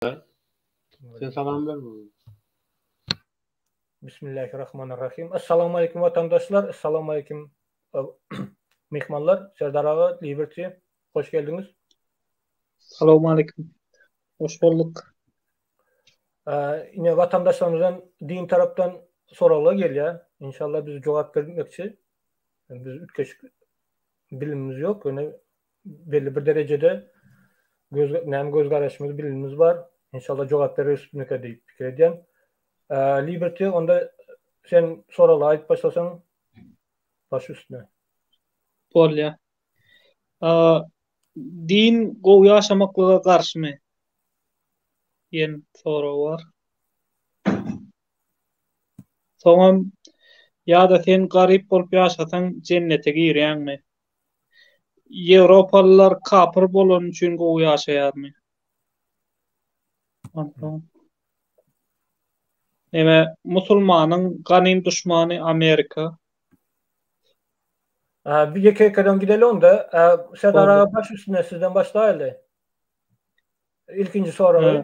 Sen salam ber. Bismillahirrahmanirrahim. Assalamu aleyküm vatandaşlar. Assalamu aleyküm myhmanlar. Serdar aga, Liberty, hoş geldiňiz. Salam aleyküm. Hoş bulduk. Ine watandaşlarymyzdan din tarapdan soraglar gelýär. Inşallah biz jogap bermekçi. Biz üýtgeşik bilimimiz ýok. Ýöne belli bir derejede göz näme göz garaşymyz bilimimiz bar. Inşallah jogap bereris mika diýip pikir edýän. Liberty onda sen soraglary aýdyp başlasaň baş üstüne. Bolýar. Din gowy ýaşamaklyga garşymy? diýen sorag bar. Soňam ýa-da sen garyp bolup ýaşasaň jennete girýäňmi? Ýewropalylar kapyr bolany üçin gowy ýaşaýarmy? Onsoň Neme musulmanyň ganym duşmany Amerika. Bir ýeke-ýekeden gideli onda. Serdar aga baş üstüne sizden başlaýaly. Ilkinji soragy.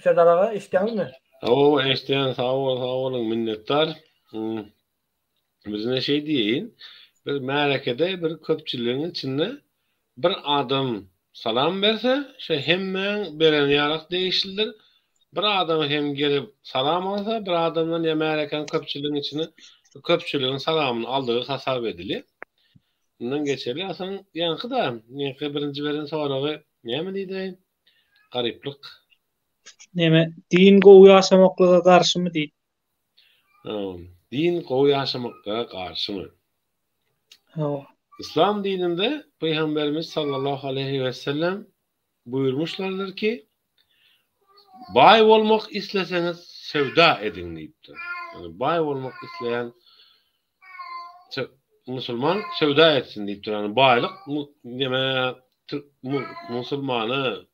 Serdar aga eşitýäňizmi? Hawa, eşitýän, sag bol, sag boluň, minnetdar. Bizine şeý diýeýin, bir märekede bir köpçüligiň içinde bir adam salam berse, şo hemmäň bereni ýalak degişlidir. Bir adam hem gelip salam alsa, bir adamdan ýa märekäň köpçüligiň içinde köpçüligiň salamyny aldygy hasap edilýär. Mundan geçeli, asaň ýaňky-da, ýaňky birinji beren soragy näme diýdi? Garyplyk. Näme, din gowy ýaşamaklyga garşymy diýdi. Din gowy ýaşamaklyga garşymy? Hawa. Yslam dininde Pygamberimiz sallallahu aleýhi we sellem buýurmuşlardyr ki, Baý bolmak isleseňiz söwda ediň diýipdir. Ýagny baý bolmak isleýän musulman söwda etsin diýipdir. Ýagny baýlyk neme musulmana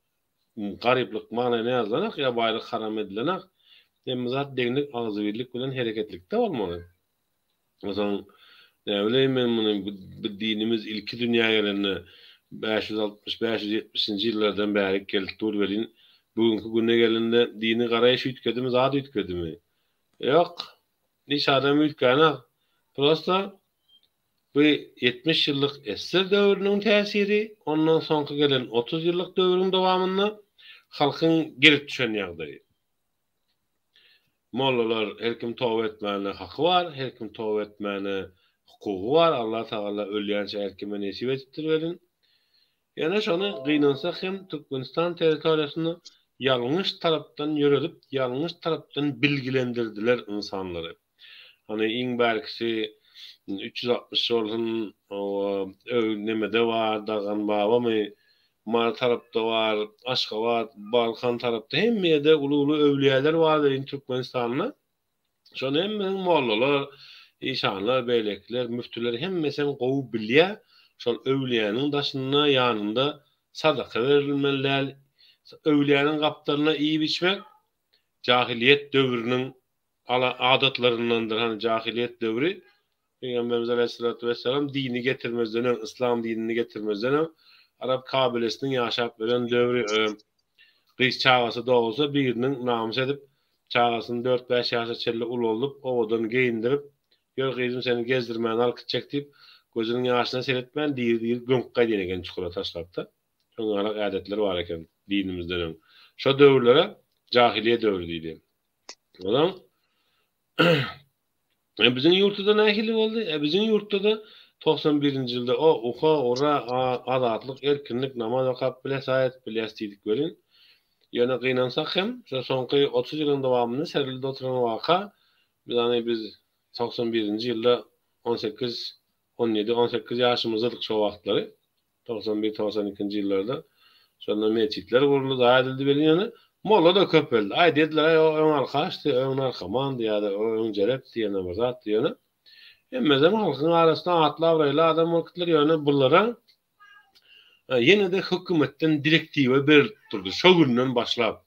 garyplyk magnaýyna ýazylanak ýa baýlyk haram edilenak. Hemme zat deňlik, agzybirlik bilen hereketlikde bolmaly. Onsoň näbileýin men muny bu dinimiz ilki dünýä gelende 560, 570-nji ýyllardan bärik gelip dur welin, bu günki güne gelende dini garaýyş üýtgedimi, zat üýtgedimi? Ýok. Hiç adam üýtgänok. Prosta bu 70 ýyllyk SSR döwrüniň täsiri, ondan soňky gelen 30 ýyllyk döwrüň dowamynda halkyň gelip düşen ýagdaýy. Mollalar her kim toba etmäne haky bar, her kim toba etmäne hukugy bar, Allah Tagala ölýänçä her kime nesip edipdir welin, ýöne şony gynansak hem Türkmenistan territoriýasynda ýalňyş tarapdan ýöredip, ýalňyş tarapdan bilgilendirdiler ynsanlary. Hany iň bärkisi 360 bolsun, owa, nemede bar, Dagan babamy, Mary tarapda bar, Aşgabat, Balkan tarapda hemme ýerde uly-uly öwlüýäler bar welin Türkmenistanda. Şony hemmesini mollalar, işanlar, beýlekiler, müftüler hemmesem gowy bilýär. Şol öwlüýäniň daşynda, ýanynda sadaka berilmeli däl. Öwlüýäniň gapdalynda iýip-içmek jahylyýet döwrüniň ala adatlaryndandyr. Hany jahylyýet döwri Pygamberimiz aleýhissalatu wessalam dini getirmezden öň, yslam dinini getirmezden öň arap kabilesiniň ýaşap ýören döwri gyz çagasy dogulsa biriniň namys edip çagasyny dört-bäş ýaşa çenli ulaldyp owadan geýindirip ýör gyzym seni gezdirmäne alyp gitjek diýip gözüniň ýaşyna seretmän diri-diri gömüp gaýdýan eken çukura taşlapda. Şoň ýalak ädetler bar eken dinimizden öň. Şo döwürlere jahylyýe döwri diýdi. Onsoň E biziň ýurtda-da nähili boldy? E biziň ýurtda-da 91-nji ýylda o uha, ura, azatlyk, erkinlik, namaz okap bilýäs, aý edip bilýäs diýdik welin, ýöne gynansak hem, şu soňky 30 ýylyň dowamynda serildi oturan waka, biz any biz 91-nji ýylda 18, 17, 18 ýaşymyzdadyk şo wagtlary. 91, 92-nji ýyllarda şonda metjitler guruldy, zaýa edildi welin ýöne molla-da köpeldi. Aý diýdiler, aý o öň alkaşdy, öň narkomandy ýa-da o öň jelepdi ýene bir zatdy ýöne hemmesem halkyň arasynda atly-abraýly adam bolup gitdiler ýöne bulara ýene-de hökümetden direktiwa berilip durdy şo günden başlap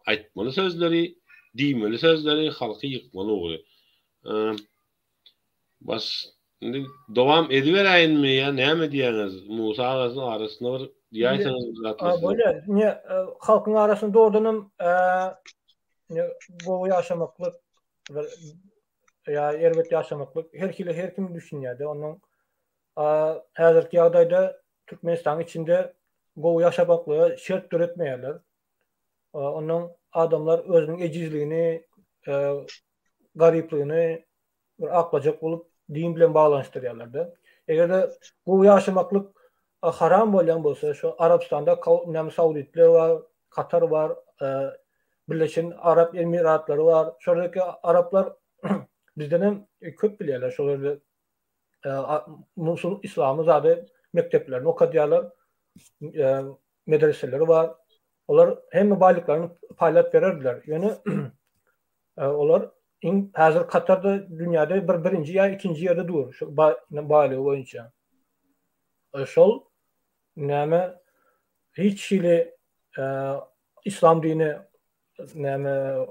aýtmaly sözleri, diýmeli sözleri, halky ýykmaly ugry. Baş indi dowam ediberäýinmi ýa näme diýýäňiz? Musa agasynyň arasynda bir Diýäýseňiz bir zatlar. Bolýar. Ine, halkyň arasynda dogrudan hem gowy ýaşamaklyk bir ýa erbet ýaşamaklyk her hili her kim düşünýär-de. Onuň häzirki ýagdaýda Türkmenistanyň içinde gowy ýaşamaklyga şert döretmeýärler. Ondan adamlar özüniň ejizligini, garyplygyny bir aklajak bolup din bilen baglanyşdyrýarlar-da. Eger-de gowy ýaşamaklyk haram bolýan bolsa, şu Arabystanda näme Sauditler bar, Katar bar, Birleşen Arap Emiratlary bar. Şolardaki araplar bizden hem köp bilýärler. Şol ýerde musul islamy zady mekdeplerini okadýarlar. Medreseleri bar. Olar hemme baýlyklaryny paýlap bererdiler. Ýöne olar iň häzir Katarda dünýäde bir birinji ýa ikinji ýerde dur şu baýlygy boýunça. Şol näme hiç hili islam dini näme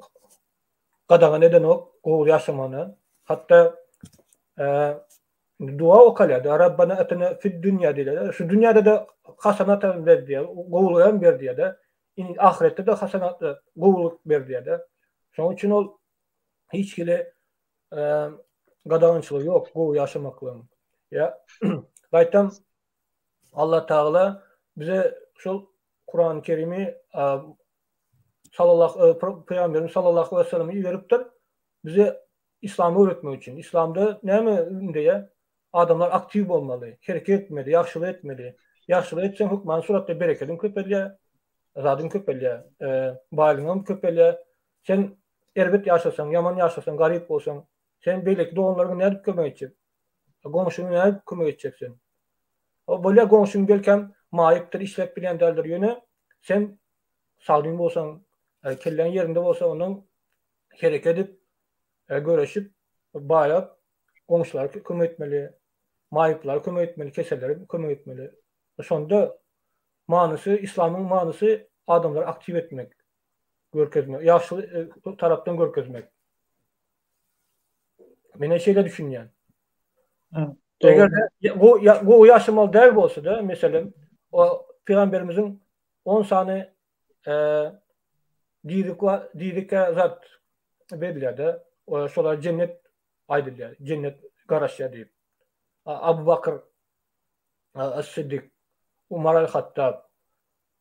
gadagan edenok gowy ýaşamagyny. Hatda dua okalýar. Rabbana atina fid dünýä diýilýär. Şu dünýäde-de hasanat hem ber diýýär, gowulyk hem ber diýýär-de. Indi ahyretde-de hasanat gowulyk ber diýýär-de. Şonuň üçin ol hiç hili gadagançylygy ýok gowy ýaşamaklygyň. Ýa gaýtam Allah Tagala bize şol Kurany Kerimi sallallahu Pygamberimiz sallallahu aleyhi ve sellemi iberipdir. Bize Yslamy öwretmek üçin. Yslamda näme ündeýär? Adamlar aktiw bolmaly, hereket etmeli, ýagşylyk etmeli. Ýagşylyk etseň hökmany suratda berekediň köpelýär, zadyň köpelýär, baýlygyňam köpelýär. Sen erbet ýaşasaň, ýaman ýaşasaň, garyp bolsaň, sen beýleki doganlaryňa nädip kömek etjek? Goňşyňa nädip kömek etjek sen? O bolýar goňşyň belkäm maýypdyr, işläp bilýän däldir, ýöne sen sagdyn bolsaň, kelläň ýerinde bolsa ondan hereket edip, göreşip, baýap goňşulara kömek etmeli, maýyplara kömek etmeli, kesellere kömek etmeli. Şonda manysy, islamyň manysy adamlary aktiw etmek, görkezmek, ýagşy tarapdan görkezmek. Men şeýle düşünýän. Eger gowy ýaşamaly däl bolsa-da, meselem, o pygamberimiziň 10 sany Dirik dirikä zat berilýär-de, şolara jennet aýdylýar, jennet garaşýar diýip. Abu Bakr As-Siddik, Umar al-Hattab,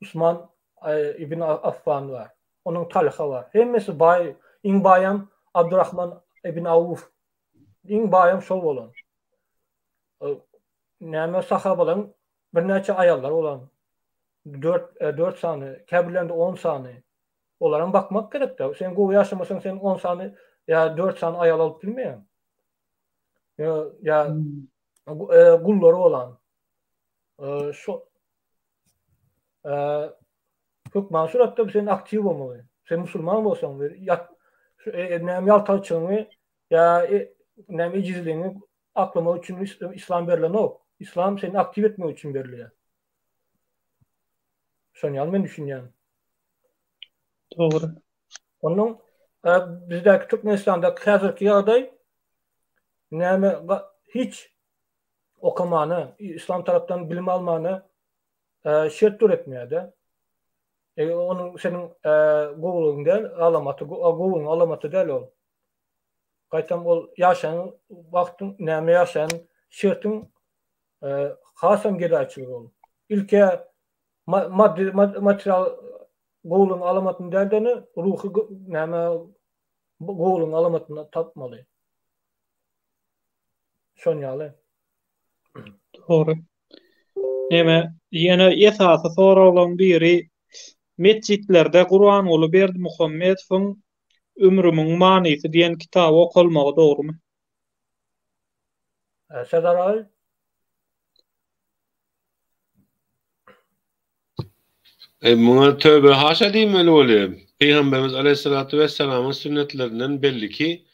Usman ibn Affan bar. Onuň Talha bar. Hemmesi baý, iň baýam Abdurrahman ibn Awf. Iň baýam şol bolan. Näme sahabalaryň birnäçe aýallary bolan. 4 4 sany, käbirlerinde 10 sany. Olaram bakmak gerek-de. Sen gowy ýaşamasaň, sen 10 sany ýa 4 sany aýal alyp bilmeýäň. Ýa ýa gullary bolan. Şu hökman suratda sen aktiw bolmaly. Sen musulman bolsaň, ýat näme ýaltaçylygyňy ýa näme ejizligiňi aklamak üçin islam berlenok. Islam seni aktiw etmek üçin berilýär. Şony ýaly men düşünýän. Dogry. Onuň e, bizdäki Türkmenistandaky häzirki ýagdaý näme hiç okamana, islam tarapdan bilim almana e, şert döretmeýär-de. E, onuň seniň e, gowulygyň däl, alamaty, gowulygyň alamaty däl ol. Gaýtam ol ýaşaýan wagtyň näme ýaşaýan şertiň hasam gedaýçylyk ol. Ilkä maddy material gowulygyň alamatyny däl-de, ruhy näme gowulygyň alamatyny tapmaly. Şon ýaly. Dogry. Näme, ýene esasy soraglaryň biri metjitlerde Gurbanguly Berdimuhamedowyň Ömrümiň manysy diýen kitaby okalmagy dogrumy? Serdar aga. E, muňa töbe haşa diýmeli bolýar. Pygamberimiz aleyhissalatu vesselamyň sünnetlerinden belli ki,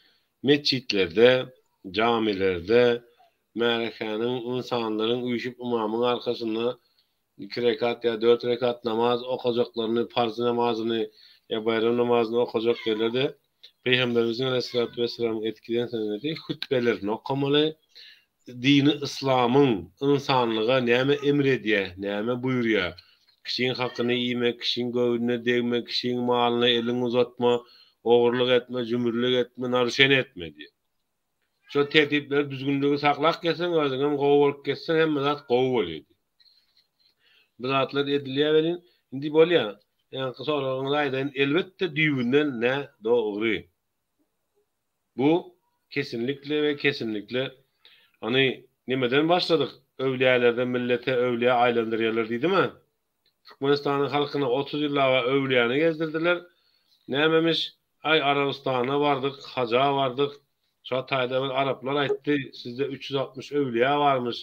metjitlerde, jamilerde märekäniň, ynsanlaryň üýşüp ymamyň arkasynda iki rekat ýa dört rekat namaz okajaklaryny, parz namazyny ýa baýram namazyny okajak ýerlerde Pygamberimiziň aleýhissalatu wessalamyň edip giden sünneti hutbelerini okamaly, dini yslamyň ynsanlyga näme emr edýär, näme buýurýar. Kişiň hakyny iýme, kişiň göwnüne degme, kişiň malyna eliňi uzatma, ogurlyk etme, jümrülik etme, naruşeniýe etme diýýär. Şol tertipleri, düzgünligi saklap gezseň, özüňem gowy bolup gezseň, hemme zat gowy bolýar diýýär. Bu zatlar edilýär welin, indi bolýar. Ýaňky soragyňyza aýdaýyn, elbetde düýbünden nädogry. Bu kesinlikle we kesinlikle hany nemeden başladyk öwlüýälerden millete öwlüýä aýlandyrýarlar diýdimä. Türkmenistanyň halkyna 30 ýyllaba öwlüýäni gezdirdiler. Nämemiş aý Arabystana bardyk, haja bardyk. Şo taýda bir araplar aýtdy, sizde 360 öwlüýä barmyş,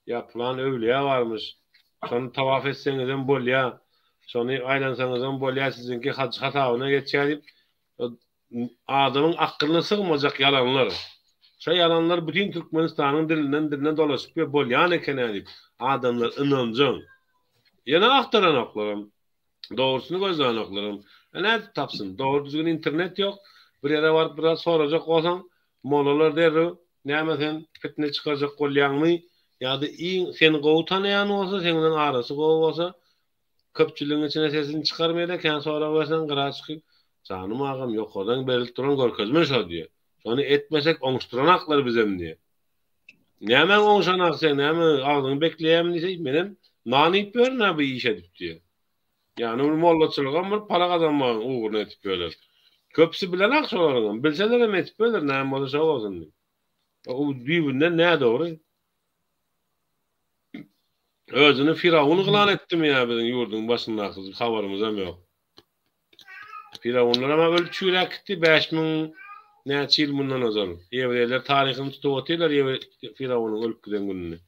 ýa pylan öwlüýä barmyş. Şony tawaf etseňizem bolýa, şony aýlansaňyzam bolýa, siziňki haj hasabyna geçýär diýip, Adamyň aklyna sygmajak ýalanlar. Şo ýalanlar bütin Türkmenistanyň dilinden diline dolaşyp ýör bolýan eken-ä diýip, adamlar ynanjaň. Ýene agtaranoklaram, dogrusyny gözlänoklaram. E nädip tapsyn? Dogry düzgün internet ýok. Bir ýere baryp bir zat sorajak bolsaň, mollalar derrew, näme sen pitne çykarjak bolýaňmy? Ýa-da iň seni gowy tanaýan bolsa, seň bilen arasy gowy bolsa, Köpçüligiň içinde sesini çykarmaýda kän sorag berseň gyra çykyp, Janym agam ýokardan berilip duran görkezme şo diýýär. Şony etmesek oňuşdyranaklar bizem diýýär. Nämäň oňşanak sen näme agzyňy bekleýämi diýse menem nan iýip ýörün-ä bu iş edip diýýär. Ýagny bir mollaçylygam bir para gazanmagyň ugruny edip ýörler. Köpüsi bilenak şolaryňam. Bilselerem edip ýörler näme bolsa şo bolsun diýip. O düýbünden nädogry. Özüni firawun yglan etdimi ýa biziň ýurduň başyndaky habarymyzam ýok. Firawunlaram ölüp çüýräp gitdi 5000 näçe ýyl mundan ozal. Ýewreýler taryhyny tutup otyrlar firawunyň ölüp giden gününi.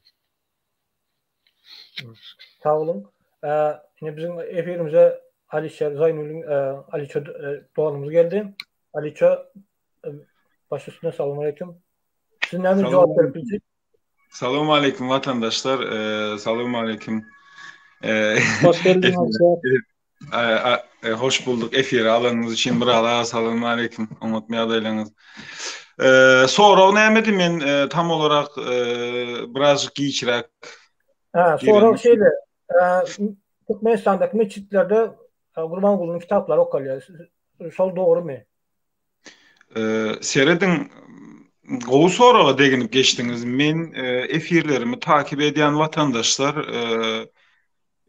Sag boluň. Indi biziň efirimize Alişer Zaýnulin Aliço doganymyz geldi. Aliço baş üstüne salam aleýkum. Siz näme jogap berip biljek? Salam aleýkum watandaşlar. Salam aleýkum. Hoş geldiň Hoş bulduk efire alanyňyz üçin bir ala salam aleýkum. Oňat ýagdaýlaryňyz. Sorag nämedi men tam olarak birazjyk giçräk. Ha, sorag şeýle. Türkmenistandaky metjitlerde Gurbangulynyň kitaplary okalýar. Şol dogrumy? Serediň, gowy soraga deginip geçdiňiz. Men efirlerimi takip edýän watandaşlar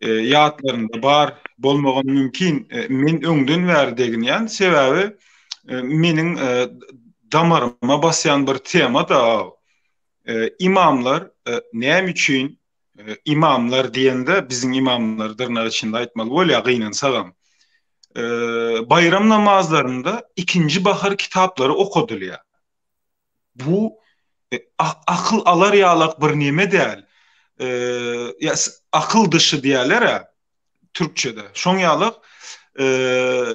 ýatlarynda bar bolmagam mümkin. Men öňden bäri deginýän, sebäbi meniň damaryma basýan bir tema-da. Imamlar näme üçin Imamlar diýende biziň imamlar dyrnak içinde aýtmaly bolýar gynansagam. Baýram namazlarynda ikinji bahar kitaplary okadylýar. Bu akyl alar ýalak bir neme däl. Ýa akyl dyşy diýerler-ä. Türkçede. Şoň ýaly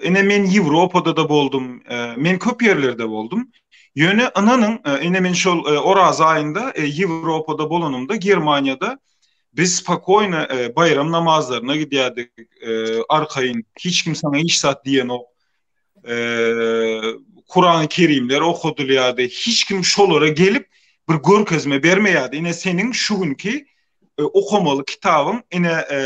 ine men Ýewropada-da boldum, men köp ýerlerde boldum. Ýöne ynanyň, ine men şol Oraza aýynda Ýewropada bolanymda, Germaniýada biz spokoýno baýram namazlaryna gidýärdik, arkaýyn, hiç kim saňa hiç zat diýenok. Kurany Kerimler okadylýardy. Hiç kim şolara gelip bir görkezme bermeýärdi. Ine seniň şu günki e, okamaly kitabyň ine e,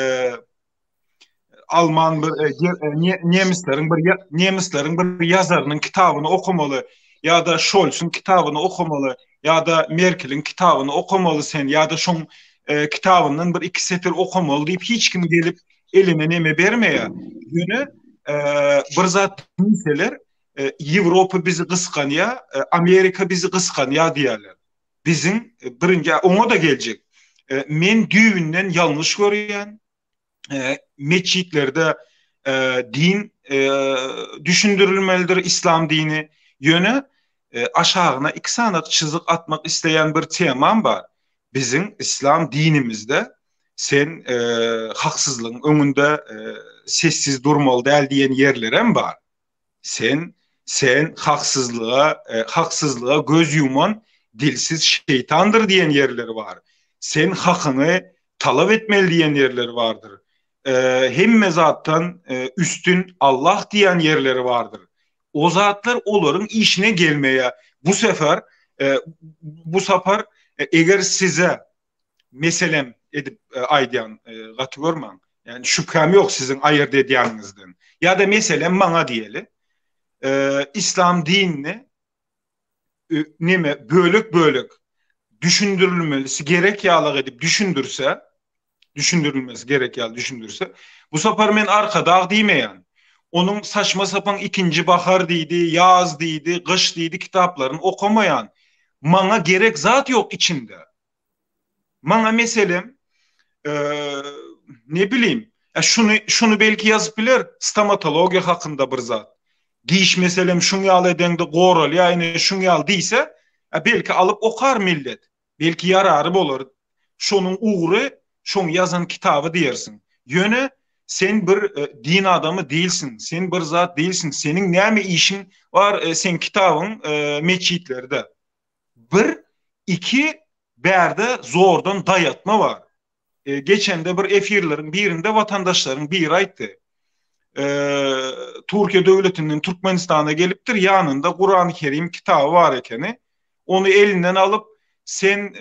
Alman bir e, e nemisleriň bir nemisleriň bir ýazarynyň kitabyny okamaly ýa-da Şolsuň kitabyny okamaly ýa-da Merkeliň kitabyny okamaly sen ýa-da şoň e, kitabyndan bir iki setir okamaly diýip hiç kim gelip eline neme bermeýär. Ýöne e, bir zat diýseler, e, Ýewropa bizi gysganýar, e, Amerika bizi gysganýar diýerler. Biziň birinji oňa-da geljek. Men düýbünden ýalňyş görýän. Metjitlerde din düşündirilmelidir, islam dini. Ýöne aşagyna iki sany çyzyk atmak isleýän bir temam bar. Biziň islam dinimizde sen haksyzlygyň öňünde sessiz durmaly däl diýen ýerlerem bar. Sen, sen haksyzlyga, haksyzlyga göz ýuman dilsiz şeýtandyr diýen ýerleri bar. Sen hakyňy talap etmeli diýen ýerleri bardyr. Hemme zatdan üstün Allah diýen ýerleri bardyr. O zatlar olaryň işine gelmeýär. Bu sefer, bu sapar eger size meselem edip aýdýan gaty görmäň. Ýani şübhäm ýok siziň aýyrt edýäniňizden. Ýa-da meselem maňa diýeli, islam dinini neme bölek-bölek düşündirilmelisi gerek ýalyk edip düşündirse, düşündirilmesi gerek ýaly düşündirse, bu sapar men Arkadag diýmeýän. Onuň saçma-sapan ikinji bahar diýdi, ýaz diýdi, gyş diýdi kitaplaryny okamaýan. Maňa gerek zat ýok içinde. Maňa meselem, ne bileyim, şuny, şuny belki ýazyp biler, stomatologiýa hakynda bir zat. Diş meselem şuň ýaly edeňde goralýar, ine şuň ýaly diýse, belki alyp okar millet. Belki ýarary bolar. Şonuň ugry, şoň ýazan kitaby diýersiň. Ýöne sen bir din adamy diýilsiň, sen bir zat diýilsiň, seniň näme işiň bar, seň kitabyň metjitlerde. Bir, iki, bärde zordan daýatma bar. Geçende bir efirleriň birinde watandaşlaryň biri aýtdy. Türkiýe döwletinden Türkmenistana gelipdir, ýanynda Kurany Kerim kitaby bar ekeni. Ony elinden alyp, sen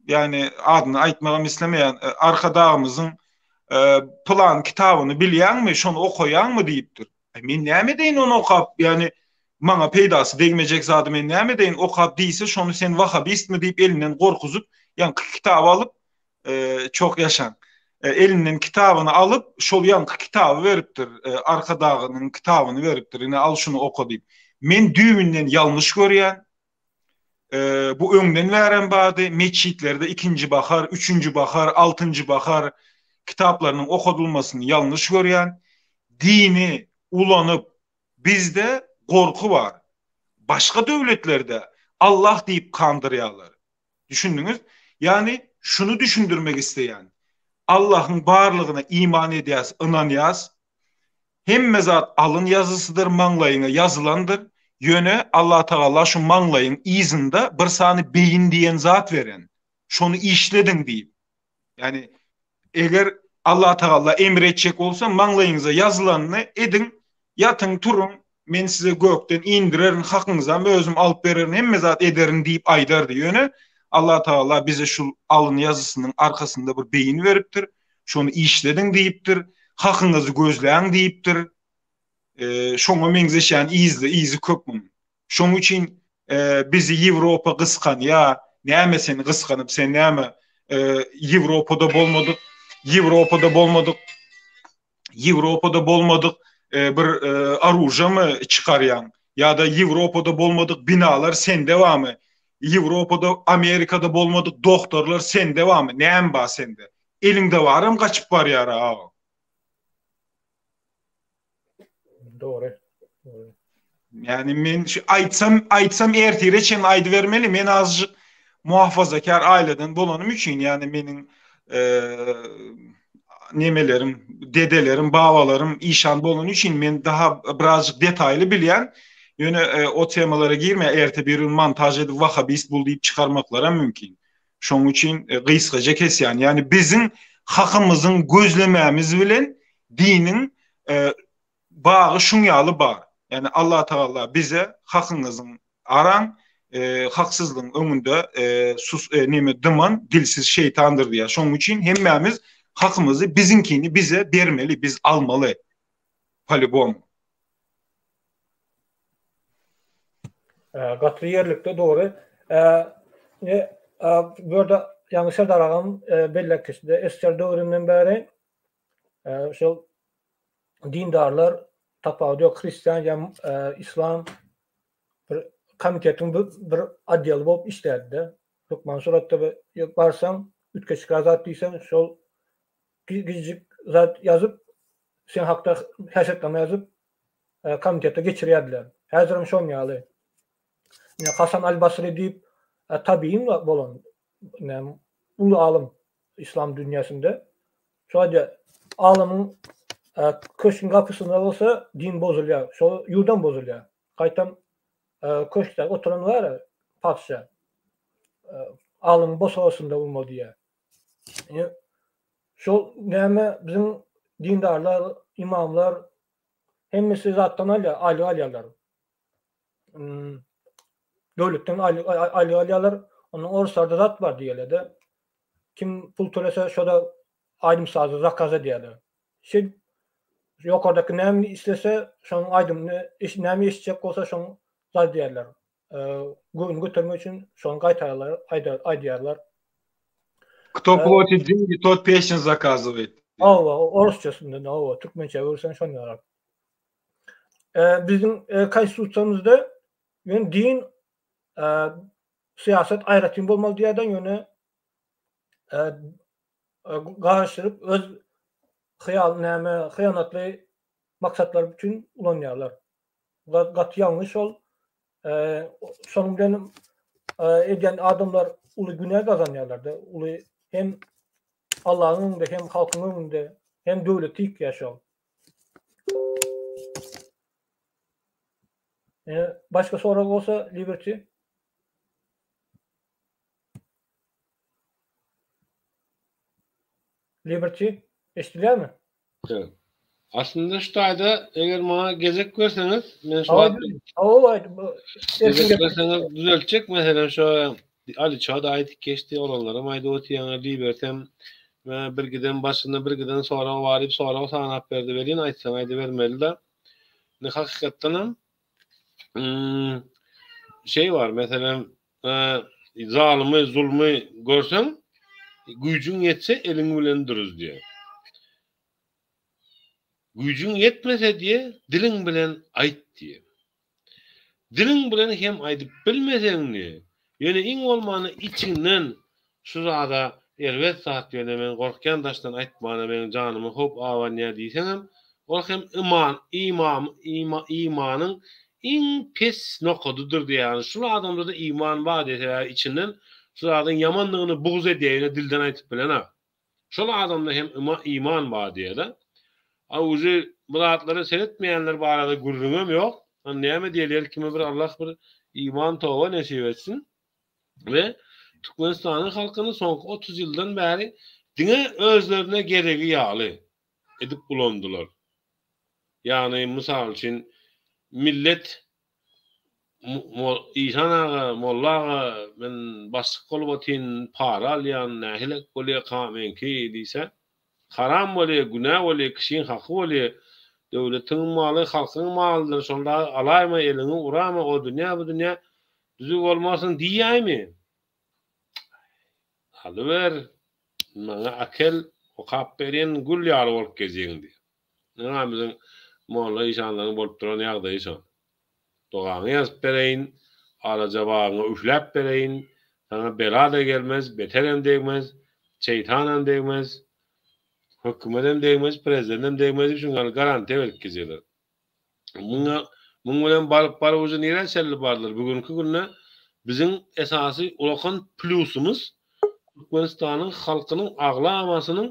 ýagny adyny aýtmagam islemeýän Arkadagymyzyň pylan kitabyny bilýäňmi, şony okaýaňmy diýipdir. Men näme edeýin ony okap, ýagny maňa peýdasy degmejek zady men näme edeýin okap diýse, şony sen wahabistmi diýip elinden gorkuzyp, ýaňky kitaby alyp, çok ýaşaň. Elinden kitabyny alyp, şol ýaňky kitaby beripdir, Arkadagynyň kitabyny beripdir, ine al şuny oka diýip. Men düýbünden ýalňyş görýän. Bu öňden bärem bardy. Metjitlerde ikinji bahar, üçünji bahar, altynjy bahar kitaplarynyň okadylmasyny ýalňyş görýän. Dini ulanyp bizde gorky bar. Başga döwletlerde Allah diýip kandyrýarlar. Düşündiňiz? Ýagny şuny düşündirmek isleýän. Allahyň barlygyna iman edýäs, ynanýas. Hemme zat alyn ýazysydyr, maňlaýyňa ýazylandyr. Ýöne Allatagala şu maňlaýyň yzynda bir sany beýin diýen zat beren. Şony işlediň diýip. Ýagny eger Allatagala emr etjek bolsa maňlaýyňyza ýazylanyny ediň, ýatyň, turuň, men size gökden indirerin, hakyňyzam özüm alyp bererin, hemme zat ederin diýip aýdardy. Ýöne Allatagala bize şu alyn ýazysynyň arkasynda bir beýin beripdir. Şony işlediň diýipdir, hakyňyzy gözläň diýipdir. Şoňa meňzeşýän yzly yzy köp munuň. Şoň üçin bizi Ýewropa gysganýa, näme seni gysganyp sen näme Ýewropada bolmadyk, Ýewropada bolmadyk, Ýewropada bolmadyk bir oružamy çykarýaň ýa-da Ýewropada bolmadyk binalar sende barmy? Ýewropada, Amerikada bolmadyk doktorlar sende barmy? Näme bar sende? Eliňde baram gaçyp barýar aga. Dogry. Ýani men şu aýtsam, aýtsam ertire çenli aýdybermeli. Men azjyk muhafazakar aileden bolanym üçin, ýani meniň nemelerim, dedelerim, babalarym işan bolany üçin men daha birazjyk detaýly bilýän. Ýöne o temalara girme, erte bir gün montaž edip wahabist bul diýip çykarmaklaram mümkin. Şonuň üçin gysgaja kesýän. Ýani biziň hakymyzyň gözlemämiz bilen diniň bagy şuň ýaly bar. Ýani Allah Tagala bize hakyňyzyň araň, haksyzlygyň öňünde sus neme dyman dilsiz şeýtandyr diýýär. Şonuň üçin hemmämiz hakymyzy biziňkini bize bermeli, biz almaly. Polibom. Gaty ýerlikli dogry. Ne bu ýerde ýaňy Serdar agam belläp geçdi. SSR döwründen bäri şol dindarlar tapawudy ýok hristian ýa islam bir komitetiň bir otdeli bolup işlärdi-de. Hökman suratda barsaň üýtgeşik zat diýseň şol gijik zat ýazyp sen hakda häsiýetnama ýazyp komitete geçirýärdiler. Häzirem şon ýaly. Ine Hasan al-Basri diýip tabiin bolan näme uly alym islam dünýäsinde. Şo aýdýar, alymyň köşgüň gapysynda bolsa din bozulýar, şo ýurdam bozulýar. Gaýtam köşkde oturan bar patyşa alymyň bosagasynda bolmaly diýýär. Ine şol näme biziň dindarlar, imamlar hemmesi zatdan alýar, aýlyk alýarlar. Döwletden aýlyk alýarlar. Ondan oruslarda zat bar diýýärler-de. Kim pul tölese şo-da aýdym-sazy zakaz edýärler. Şeýdip ýokardaky näme islese şonuň aýdymyny näme eşitjek bolsa şoň zat edýärler. Göwün götermek üçin şony gaýtararlar, aýdýarlar. Kto platit dengi, tot pesnю zakazywaýt. Hawa, orusçasynda, hawa, türkmençä öwürseň şony ýalar. Biziň konstitusiýamyzda ýöne din syýasat aýratyn bolmaly diýýärden ýöne garyşdyryp öz hyýal näme hyýanatly maksatlar üçin ulanýarlar. Gaty ýalňyş ol. Şonuň bilen edýän adamlar uly günä gazanýarlar-da. Uly hem Allahyň öňünde hem halkyň öňünde hem döwleti ýykýar şol. Başga sorag bolsa Liberty. Liberty, eşidilýärmi? Evet. Aslynda şu taýda eger maňa gezek berseňiz, men şu wagt Hawa, gezek berseňiz düzeltjek meselem şu Aliça da aýdyp geçdi, olanlaram aýdyp otyrýaňa Libertem bir giden başynda bir giden sorag bar diýip sorag sanap berdi welin aýtsaň aýdybermeli-de. Indi hakykatdanam hmm, şey bar meselem Zalymy, zulmy görseň, güýjüň ýetse eliň bilen dürüz diýýär. Güýjüň ýetmese diýýär, diliň bilen aýt diýýär. Diliň bilen hem aýdyp bilmeseň diýýär, ýöne iň bolmanda içiňden şu zada erbet zat ýöne men gorkýan daşdan aýtmana meniň janyma howp abanýar diýseňem, ol hem iman, imam, imanyň Iň pes nokadydyr diýýär. Ýagny şul adamda-da iman bar diýýär. Sebäbi içinden şu zadyň ýamandygyny bugz edýär, ýöne dilden aýtyp bilenok. Şol adamda hem iman bar diýýär-de. A uje bu zatlara seretmeýänler barada gürrüňem ýok. Hany näme diýeli her kime bir Allah bir iman toba nesip etsin. We Türkmenistanyň halkyny soňky 30 ýyldan bäri diňe özlerine geregi ýaly edip ulandylar. Ýagny, mysal üçin, millet Işan aga, Molla aga, men başlyk bolup otyryn, para alýan, nähilek bolýarka meňki diýse, haram bolýar, günä bolýar, kişiň haky bolýar. Döwletiň maly halkyň malydyr, şony dagy alaýma, eliňi urama, o dünýä, bu dünýä düzüw bolmarsyň diýýäými? Alyber, maňa akel, okap berýän, gül ýaly bolup gezýäň diýýär. Ynha biziň molla işanlaryň bolup duran ýagdaýy şo. Dogaňy ýazyp bereýin, alaja bagyňa üfläp bereýin, saňa bela-da gelmez, beterem degmez, şeýtanam degmez, hökümetem degmez, prezidentem degmez diýip şuň ýaly garantiýa berip gezýärler. Muňa muň bilen baryp baryp uje nirä çenli bardylar? Bu günki günde biziň esasy ulakan plýusymyz Türkmenistanyň halkynyň aglabasynyň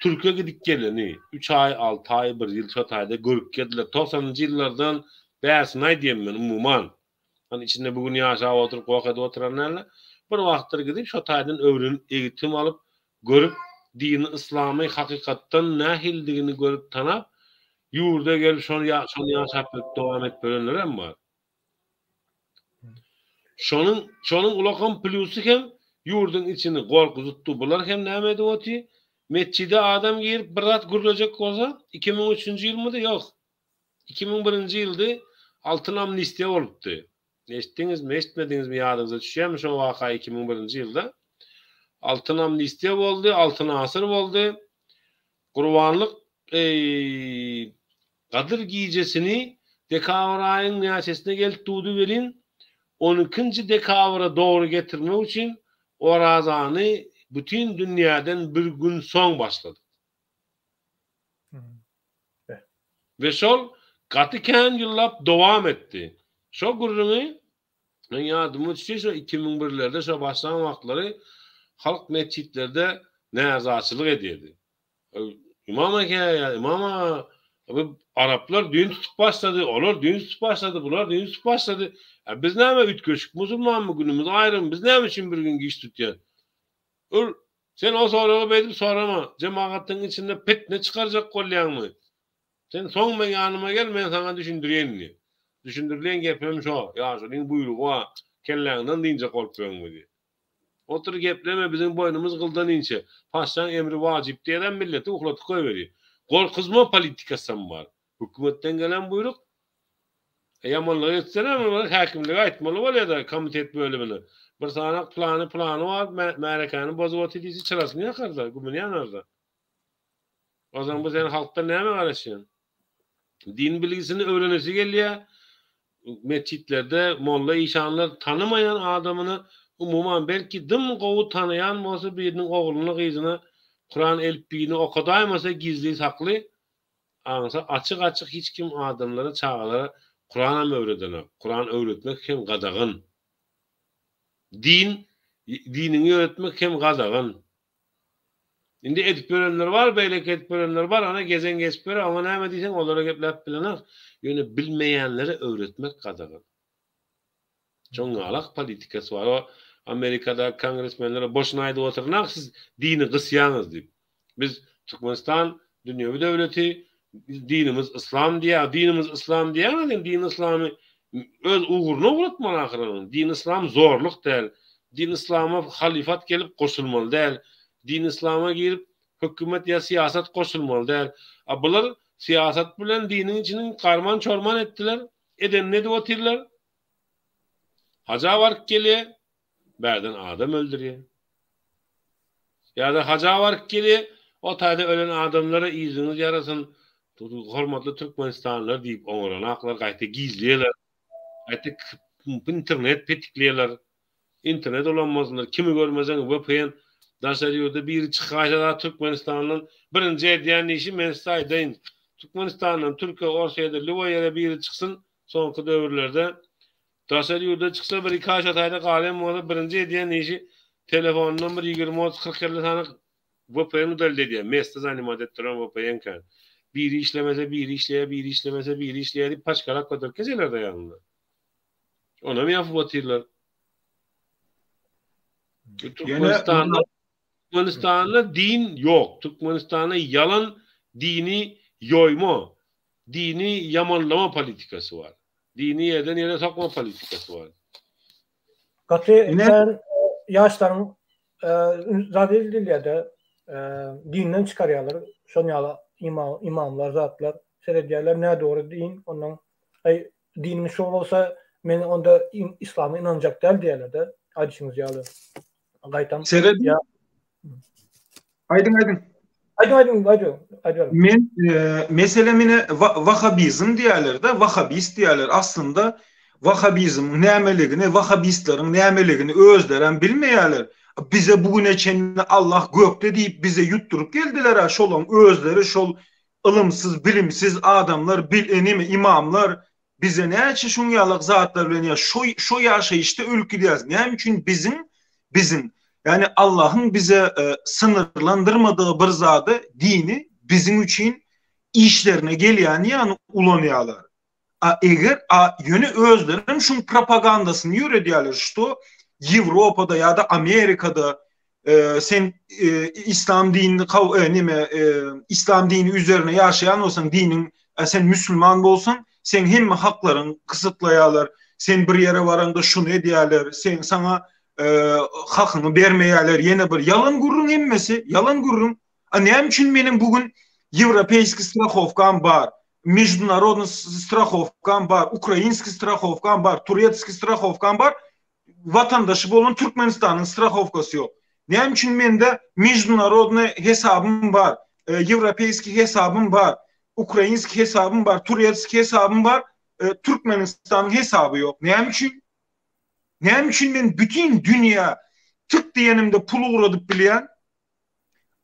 Türkiýä gidip geleni, üç aý, alty aý, bir ýyl şo taýda görüp geldiler. Togsanynjy ýyllardan bärsini aýdýan men umuman. Hany içinde bu gün ýaşap oturyp goh edip oturan dälde, bir wagtlar gidip şo taýdan öwrenip egitim alyp görüp dini yslamy hakykatdan nähilidigini görüp tanap ýurda gelip şony şony ýaşap bilip dowam edip ýörenlerem bar. Şonuň şonuň ulakam plýusy hem ýurduň içini gorkuzutdy. Bular hem näme edip otyr? Metjide adam girip bir zat gürlejek bolsa, 2003-nji ýylmydy? Ýok. 2001-nji ýyldy, altyn amnistiýa bolupdy. Eşitdiňizmi, eşitmediňizmi, ýadyňyza düşýärmi şo waka 2001-nji ýylda? Altyn amnistiýa boldy, altyn asyr boldy. Gurbanlyk eý Gadyr gijesini dekabr aýyň näçesine gelip durdy welin, on ikinji dekabra dogry getirmek üçin orazany bütin dünýäden bir gün soň başladyk. We şol gaty kän ýyllap dowam etdi. Şo gürrüňi men ýadyma düşýär şo 2001-lerde şo başlan wagtlary halk metjitlerde närazyçylyk edýärdi. Ymam eke ýa ymam aga bu araplar din tutup başlady, olar din tutup başlady, bular din tutup başlady. A biz näme üýtgeşik musulmanmy, günümiz aýrymy, biz näme üçin bir gün giç tutýas? Ol sen o soragy beýdip sorama, jemagatyň içinde pitne çykarjak bolýaňmy? Sen soň meň ýanyma gel, men saňa düşündireýin diýýär. Düşündirilen gepem şo, ýaşulyň buýrugy bar, kelläňden dynjak bolup ýörüňmi diýýär. Otur gepleme biziň boýnumyz gyldan inçe. Paşşaň emri wajyp diýerem milleti uhlatyp goýberýär. Gorkuzma politikasam bar. Hökümetden gelen buýruk. E ýamanlyk etseler olar häkimlige aýtmaly bolýar-da komitet bölümine. Bir sanak plany plany bar märekäni bozup otyr diýse çyrasyny ýakar-da, gümüni ýanar-da. Ozan bu sen halkdan näme garaşýaň? Din bilgisini öwrenesi gelýär. Metjitlerde molla işanlar tanymaýan adamyny umuman belki dym gowy tanaýan bolsa biriniň ogluny gyzyna Kuran elipbiýini okadaýmasa gizli sakly aňsa açyk açyk hiç kim adamlara çagalara Kuranam öwredenok. Kuran öwretmek hem gadagan. Din diniňi ýöretmek hem gadagan. Indi edip ýörenler bar, beýleki edip ýörenler bar, ana gezen gezip ýörer, oňa näme diýseň olara gepläp bilenok. Ýöne bilmeýänlere öwretmek gadagan. Çoňňalak politikasy bar. O Amerikadaky kongresmenlere boşuna aýdyp oturanok siz dini gysýaňyz diýip. Biz Türkmenistan dünýewi döwleti, dinimiz yslam diýýär. Dinimiz yslam diýýäňiz, sen din yslamy öz ugruna ugratmaly ahyry onuň. Din yslam zorluk däl. Din yslama halyfat gelip goşulmaly däl. Din yslama girip hökümet ýa syýasat goşulmaly däl. A bular syýasat bilen diniň içini garman çorman etdiler. Edenini edip otyrlar. Haja baryp gelýär, bärden adam öldürýär. Ýa-da haja baryp gelýär, o taýda ölen adamlara yzyňyz ýarasyn, hormatly türkmenistanlylar diýip oňaranaklar, gaýta gizleýärler. Gaýta internet petikleýärler. Internet ulanmasynlar, kimi görmeseň VPN daşary ýurda biri çykaýsa zat Türkmenistandan birinji edýän işi men size aýdaýyn. Türkmenistandan Türkiýe, Orsýede, lýuboý ýere biri çyksyn soňky döwürlerde Daşary ýurda çyksa bir iki aý şo taýda galýan bolsa birinji edýän işi telefonundan bir 20 30 40 50 sany VPN udalit edýär. Mesta zanimat etdiren VPN kän. Biri işlemese biri işleýär, biri işlemese biri işleýär diýip paçkalap göterip geçerler-de ýanynda. Onam ýapyp otyrlar. Türkmenistanda Türkmenistanda din ýok. Türkmenistanda ýalan dini ýoýma, dini ýamanlama politikasy bar. Dini ýerden ýere sokma politikasy bar. Gaty kän ýaşlaryň zat edilýär-de, dinden çykarýarlar. Şon ýaly imamlar zatlar seredýärler, nädogry din, ondan aý diniň şo bolsa men onda yslama ynanjak däl diýýärler-de, aýdyşyňyz ýaly. Gaýtam. Serediň. Aýdyň aýdyň. Aýdyň aýdyň aýdyň aýdyň. Men e, mesele mine wahabizm diýerler-de, wahabist diýerler. Aslynda wahabizmiň nämeligini, wahabistleriň nämeligini özleri hem bilmeýärler. Bize bu güne çenli Allah gökde diýip bize ýutduryp geldiler-ä, şolaň özleri şol ylymsyz, bilimsiz adamlar, bil, e, neme imamlar Bize näçe şuň ýalak zatlar bilen ýa şo şo ýaşaýyşda ölüp gidýäris. Näme üçin biziň biziň ýagny Allahyň bize e, synyrlandyrmadygy bir zady dini biziň üçin işlerine gelýäni ýany ulanýarlar. A eger a ýöne özleri hem şuň propagandasyny ýöredýärler, şto Ýewropada ýa-da Amerikada e, sen e, islam dinini kaw e, neme e, islam dini üzerine ýaşaýan bolsaň, diniň e, sen müsülman bolsaň, sen hemme haklaryň kysytlaýarlar. Sen bir ýere baraňda şuny edýärler, sen saňa e, hakyňy bermeýärler. Ýene bir ýalan gürrüň hemmesi, ýalan gürrüň. A näme üçin meniň bu gün ýewropeýski strahowkam bar, meždunarodnyý strahowkam bar, ukrainskiý strahowkam bar, turetskiý strahowkam bar, watandaşy bolan Türkmenistanyň strahowkasy ýok. Näme üçin mende meždunarodnyý hesabym bar, ýewropeýskiý hesabym bar, ukrainskiý hesabym bar, turetskiý hesabym bar, Türkmenistanyň hesaby ýok. Näme üçin? Näme üçin men bütin dünýä tyk diýenimde pul ugradyp bilýän,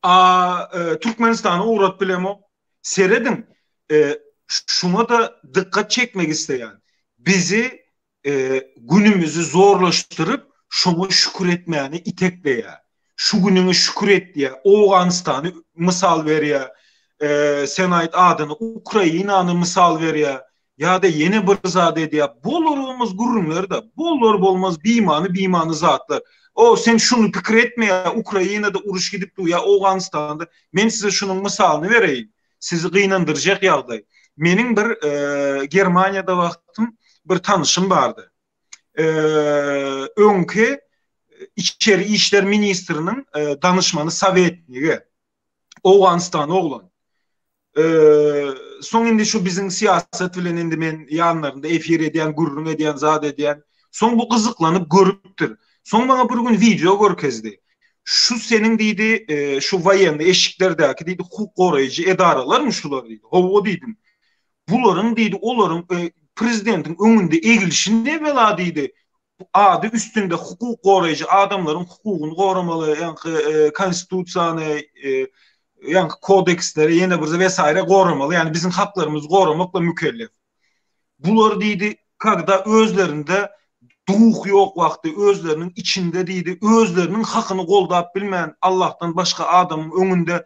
a Türkmenistana ugradyp bilemok? Serediň, şuňa-da dykgat çekmek isleýän. Bizi günümizi zorlaşdyryp, şoňa şükür etmäni itekleýär. Şu günüňe şükür et diýýär. Owganystany mysal berýär. Sen aýt adyny, Ukrainany mysal berýär. Ýa-da ýene bir zat edýär. Bolar-bolmaz gürrüňler-de. Bolar-bolmaz bimany-bimany zatlar. O, sen şuny pikir etme ýa Ukrainada uruş gidip dur ýa Owganystanda. Men size şunuň mysalyny bereýin. Sizi gynandyrjak ýagdaý. Meniň bir Germaniýada wagtym bir tanyşym bardy. Öňki Içeri işler ministriniň danyşmany sowetnigi. Owganystan oglan. Soň indi şu biziň syýasat bilen indi men ýanlarynda efir edýän, gürrüň edýän, zat edýän. Soň bu gyzyklanyp görüpdir. Soň maňa bir gün wideo görkezdi. Şu seniň diýdi, şu woýennyý eşiklerdäki diýdi, hukuk goraýjy edaralarmy şular diýdi. Hawa diýdim. Bularyň diýdi, olaryň prezidentiň öňünde egilişi ne bela diýdi. Ady üstünde hukuk goraýjy adamlaryň hukugyny goramaly, ýaňky konstitusiýany, ýaňky kodeksleri ýene bir wesaýre goramaly, ýagny biziň haklarymyzy goramakla mükellef. Bular diýdi, kagda özlerinde duh ýok wagty özleriniň içinde diýdi, özleriniň hakyny goldap bilmän Allahdan başga adamyň öňünde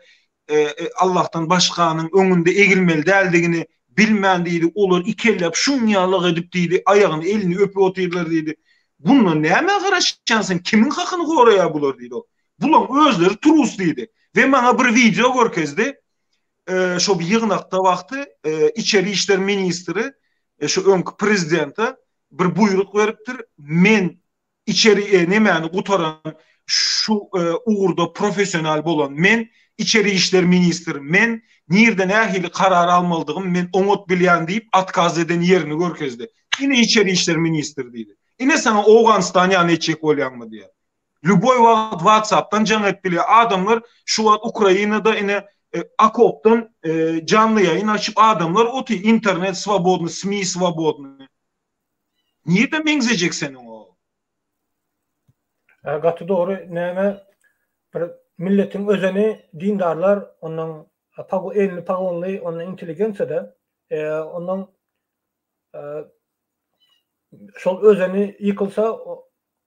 Allahdan başganyň öňünde egilmeli däldigini bilmän diýdi, olar ikelläp şunýalyk edip diýdi, aýagyny elini öpüp otyrlar diýdi. Bundan nämä garaşýaň sen, kimiň hakyny goraýar bular diýdi ol. Bulaň özleri trus diýdi. We maňa bir wideo görkezdi. Şo bir ýygnakda wagty içeri işler ministri şu öňki prezidente bir buýruk beripdir. Men içeri nemäni gutaran şu ugurda professional bolan men içeri işler ministri men nirde nähili karar almalydygym men oňat bilýän diýip otkaz eden ýerini görkezdi. Ine içeri işler ministri diýdi. Ine saňa Owganystan ýaly etjek bolýaňmy diýýär. Lýuboý wagt WhatsAppdan jaň edip bilýär. Adamlar şu wagt Ukrainada ine okopdan janly ýaýyn açyp adamlar otyr. Internet swobodny, SMI swobodny. Nirde meňzejek seniň o? Gaty dogry näme bir milletiň özeni dindarlar ondan elini pagonly ondan intelligensiýada ondan şol özeni ýykylsa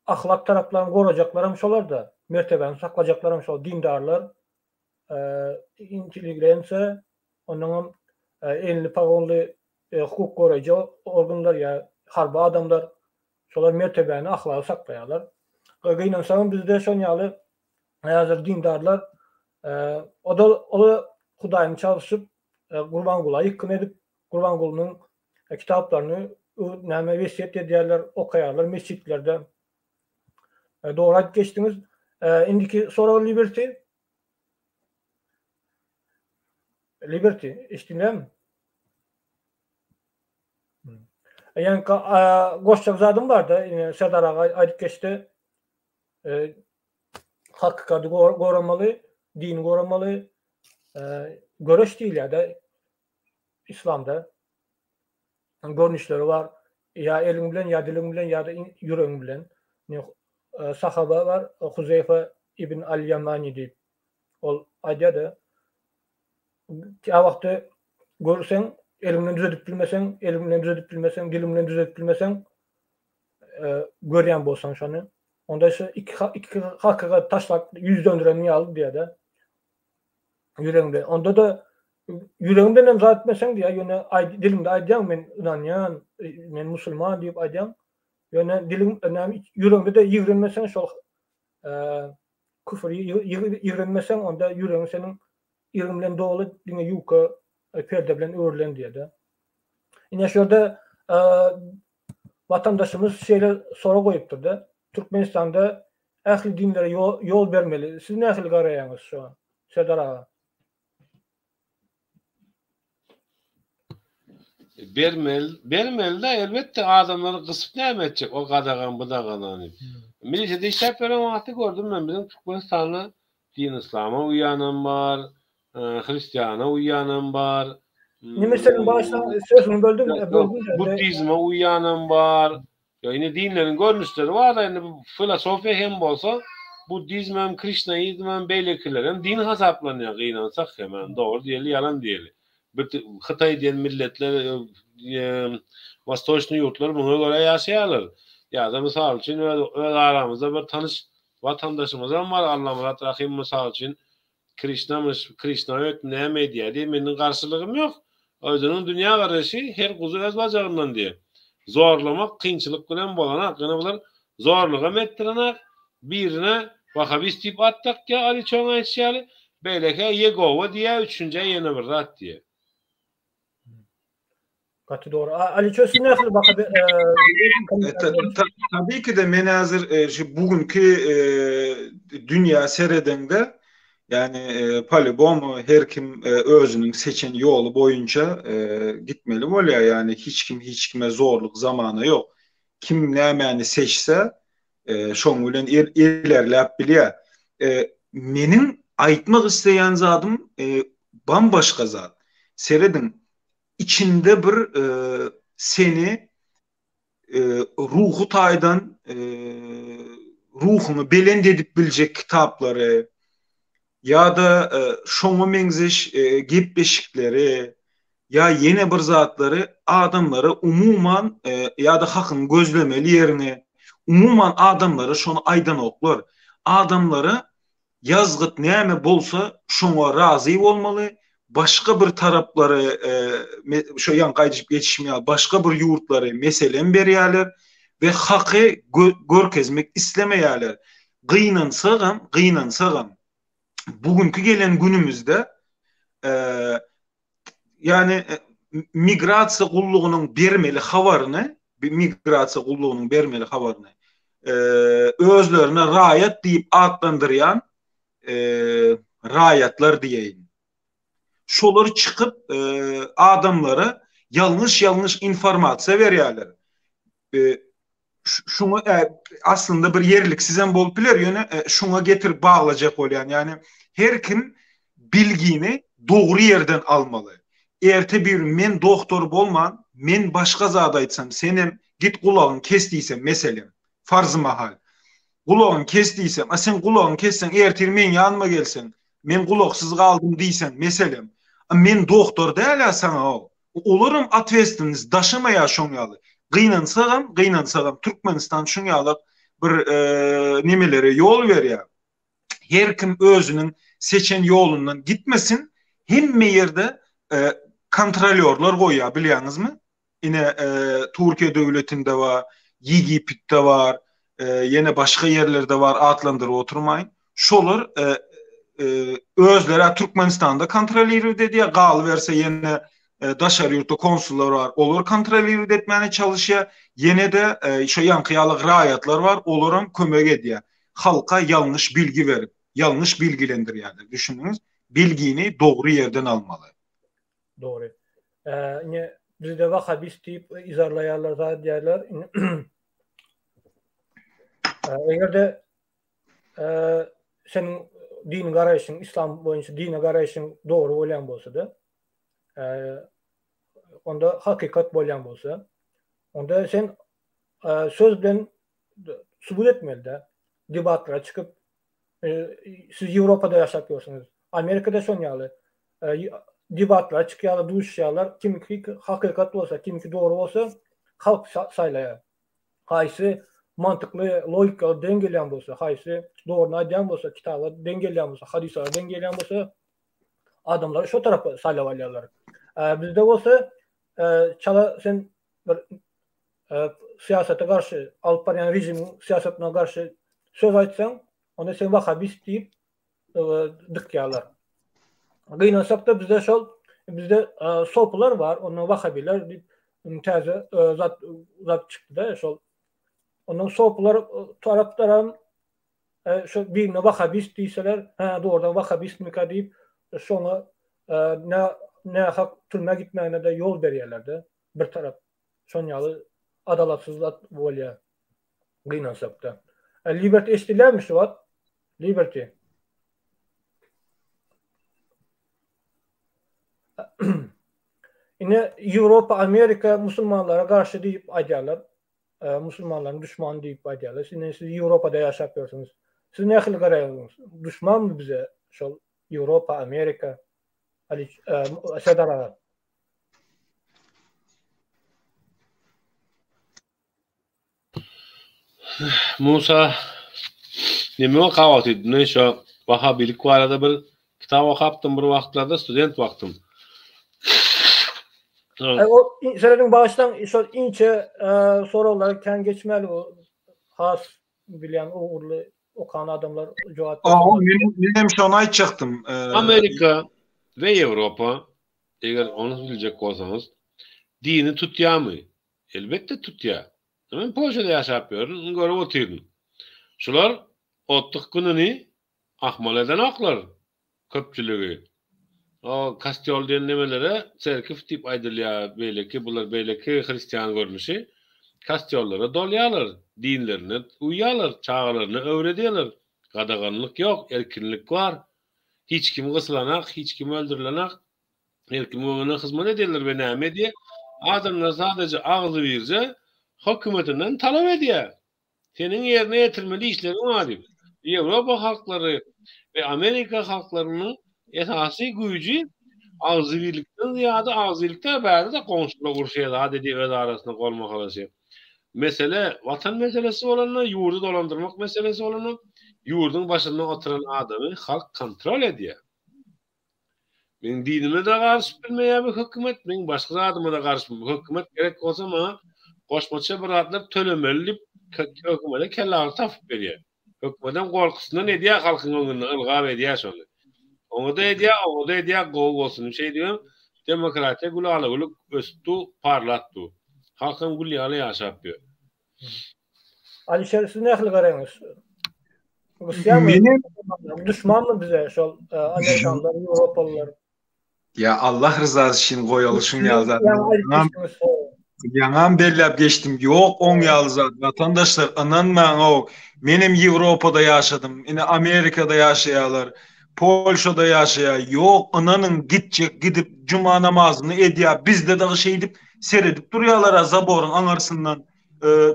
ahlak taraplaryny gorajaklaram şolarda mertebäni saklajaklaram şol dindarlar intelligensiýa ondanam elini pagonly hukuk goraýjy organlar ýa harby adamlar şolar mertebäni, ahlagy saklaýarlar. Gynansagam bizde şon ýaly häzir dindarlar o-da o-da Hudaýyny çalşyp Gurbangula ýykgyn edip Gurbangulynyň kitaplaryny näme wesýet edýärler, okaýarlar mesjitlerde. Dogry aýdyp geçdiňiz. Indiki sorag Liberty. Liberty, eşitdiňmi? Ýaňky goşjak zadym bardy, ine Serdar aga aýdyp geçdi. Hakykaty goramaly, dini goramaly. Göreş diýilýär-de islamda. Görnüşleri bar. Ýa eliň bilen, ýa diliň bilen, ýa-da ýüregiň bilen. Sahaba bar, Huzeýfa ibn al-Ýamani diýip. Ol aýdýar-da, Käwagty görseň, eliň bilen düzedip bilmeseň, eliň bilen düzedip bilmeseň, diliň bilen düzedip bilmeseň, görýän bolsaň şony, onda şu iki iki hakykaty taşlap ýüz döndüren ýaly diýýär-de. Ýüregiň bilen. Onda-da ýüregiň bilen hem zat etmeseň diýýär, ýöne diliňde aýdýaň men ynanýan, men musulman diýip aýdýaň. Ýöne diliň näme ýüregiňde-de ýigrenmeseň şol küfri ýigrenmeseň onda ýüregiň seniň iriň bilen doly diňe ýuka perde bilen örülen diýýär-de. Ine şu ýerde watandaşymyz şeýle sorag goýupdyr-da. Türkmenistanda ähli dinlere ýol bermeli. Siz nähili garaýaňyz şoňa Serdar aga? Bermeli, bermeli-de elbetde adamlary gysyp näme etjek o gadagan bu daganany. Milisede işläp ýören wagty gördüm men biziň Türkmenistanda din yslama uýanam bar, hristiana uýanam bar. Nime seniň başdan sözüňi böldüm, böldüm. Buddizme uýanam bar. Ýa indi dinleriň görnüşleri bar-da, indi bu filosofiýa hem bolsa, buddizmem, krişnaizmem, beýlekilerem din hasaplanýar, gynansak hem, ýa dogry diýeli, ýalan diýeli. Bir Hytaý diýen milletler, wostoçnyý ýurtlar muňa görä ýaşaýarlar. Ýa-da mysal üçin öz öz aramyzda bir tanyş watandaşymyzam bar, Allamyrat Rahym mysal üçin, Krişnamyş, Krişnaöt näme edýär diýip meniň garşylygym ýok. Özüniň dünýä garaýşy her guzy öz bajagyndan diýip. Zorlamak kynçylyk bilen bolanak. Ýöne bular zorlugam etdirenak. Birine wahabist diýip at dakýar Ali Çoň aýdyşy ýaly, beýlekä Ýegowa diýýär, üçünjä ýene bir zat diýýär. Gaty dogry. Aliço siz nähili baha Tabii ki de men häzir şu bugünki dünýä seredeňde ýani po-lýubomu her kim özüniň seçen ýoly boýunça gitmeli bolýar. Ýani hiç kim hiç kime zorluk zamana ýok. Kim nämäni seçse şoň bilen ilerläp bilýär. Meniň aýtmak isleýän zadym bambaşga zat. Serediň, içinde bir seni ruhy taýdan ruhuňy belent edip biljek kitaplary ýa-da şoňa meňzeş gepleşikleri ýa ýene bir zatlary adamlara umuman ýa-da hakyň gözlemeli ýerini umuman adamlara şony aýdanoklar. Adamlara Ýazgyt näme bolsa şoňa razy bolmaly, başga bir taraplary şo ýaňky aýdyşyp geçişim ýaly başga bir ýurtlary meselem berýärler we haky görkezmek islemeýärler. Gynansagam, gynansagam bu günki gelen günümizde ýagny migrasiýa gullugynyň bermeli habaryny migrasiýa gullugynyň bermeli habaryny özlerine raýat diýip atlandyrýan raýatlar diýeýin. Şolar çykyp adamlara ýalňyş-ýalňyş informasiýa berýärler. Şuňa aslynda bir ýerliksizem bolup biler, ýöne şuňa getirip baglajak bolýan. Ýagny her kim bilgini dogry ýerden almaly. Erte bir men doktor bolman, men başga zat aýtsam, senem git gulagyňy kes diýsem, meselem, farzy mahal. Gulagyňy kes diýsem, a sen gulagyňy kesseň, ertir meň ýanyma gelseň, men gulaksyz galdym diýseň, meselem, a men doktor däl-ä saňa-ow. Olaram otwestweniz daşamaýar şoň ýaly. Gynansagam, gynansagam Türkmenistan şuň ýalak bir nemelere ýol berýär. Her kim özüniň seçen ýolundan gitmesin, hemme ýerde kontrolýorlar goýýar bilýäňizmi? Ine Türkiýe döwletinde bar, Ýegipitde bar, ýene başga ýerlerde bar atlandyryp oturmaýyn. Şolar özleri Türkmenistanda kontrolirowat edýär, galyberse ýene daşary ýurtda konsullar bar, olar kontrolirowat etmäne çalyşýar. Ýene-de şo ýaňky ýaly raýatlar bar, olaram kömek edýär. Halka ýalňyş bilgi berip, ýalňyş bilgilendirýärler. Düşündiňiz? Bilgini dogry ýerden almaly. Dogry. Ine bizde wahabist diýip yzarlaýarlar zat diýýärler. Eger-de seniň dini garaýşyň islam boýunça dine garaýşyň dogry bolýan bolsa-da, onda hakykat bolýan bolsa, onda sen söz bilen subut etmeli-de. Debatlara çykyp, siz Ýewropada ýaşap ýörsüňiz. Amerikada şon ýaly. Debatlara çykýarlar, duşuşýarlar. Kimki hakykat bolsa, kimki dogry bolsa, halk saýlaýar. Haýsy mantykly, logikaly deň gelýän bolsa, haýsy dogryny aýdýan bolsa, kitaba deň gelýän bolsa, hadyslara deň gelýän bolsa, adamlary şo tarapa saýlap alýarlar. Bizde bolsa çala sen bir syýasata garşy, alyp barýan režimiň syýasatyna garşy söz aýtsaň, onda sen wahabist diýip dykýarlar. Gynansak-da bizde şol bizde sopylar bar, onda wahabiler diýip täze zat zat çykdy-da şol. Ondan sopylar tarapdaram şo birine wahabist diýseler, hä dogrudan wahabistmika diýip şoňa nähak türmä gitmegine-de ýol berýärler-de bir tarap. Şon ýaly adalatsyz zat bolýar gynansakda. Liberty eşidilýärmi şu wagt? Liberty. Ine Ýewropa, Amerika musulmanlara garşy diýip aýdýarlar. Musulmanlaryň duşmany diýip aýdýarlar. Ine siz Ýewropada ýaşap ýörsüňiz. Siz nähili garaýaňyz? Duşmanmy bize şol Ýewropa, Amerika? Ali Serdar aga. Musa neme okap otyrdy? Şo wahabilik barada bir kitap okapdym bir wagtlarda student wagtym. O serediň bagyşlaň şol inçe soraglara kän geçmäli bu has bilýän ugurly okan adamlar jogap bersin. Men hem şony aýtjakdym. Amerika we Ýewropa eger ony biljek bolsaňyz. Dini tutýarmy? Elbetde tutýar. Men Polşada ýaşap ýörün, görüp otyryn. Şular otdyk gününi ahmal edenoklar köpçüligi. O kostýol diýen nemelere çerkiw diýip aýdylýar, beýleki bular beýleki hristian görnüşi. Kostýollara dolýarlar, dinlerine uýýarlar, çagalaryna öwredýärler. Gadaganlyk ýok, erkinlik bar. Hiç kim gysylanak, hiç kim öldürilenak. Her kim öňüne hyzmat edýärler we näme edýär? Adamlar sadaja agzybirje hökümetinden talap edýär. Seniň ýerine ýetirmeli işleriň bar diýip. Ýewropa halklary we Amerika halklarynyň esasy güýji agzybirlikden zyýada agzybirlikde bärde-de goňşular uruşýar zat edýär öz arasynda golmakalaşýar. Mesele watan meselesi bolanda, ýurdy dolandyrmak meselesi bolanda ýurduň başynda oturan adamy halk kontrol edýär. Meň dinime-de garyşyp bilmeýär bu hökümet, meň başga zadyma-da garyşyp Bu hökümet gerek bolsa maňa goşmaça bir zatlar tölemeli diýip, hökümete kellagyry tapyp berýär. Hökümedem gorkusyndan edýär halkyň öňünde ylgap edýär şony. Oňa-da edýär, oňa-da edýär, gowy bolsun diýip. Şeýdibem demokratiýa gülala-gülük ösüp dur, parlap dur. Halkam gül ýaly ýaşap ýör. Alişer siz nähili garaýaňyz? Gysýarmy? Duşmanmy bize şol e, Amerikanlar, Ýewropalylar? Ya Allah rızası üçin goýaly şuň ýaly zat. Ýaňam belläp geçdim. Ýok oň ýaly zat. Watandaşlar ynanmaň o. Menem Ýewropada ýaşadym. Ine Amerikada ýaşaýarlar. Polşada ýaşaýar. Ýok ynanyň gitjek gidip juma namazyny edýär. Bizde dagy şeýdip seredip durýarlar-a zaboryň aňyrsyndan.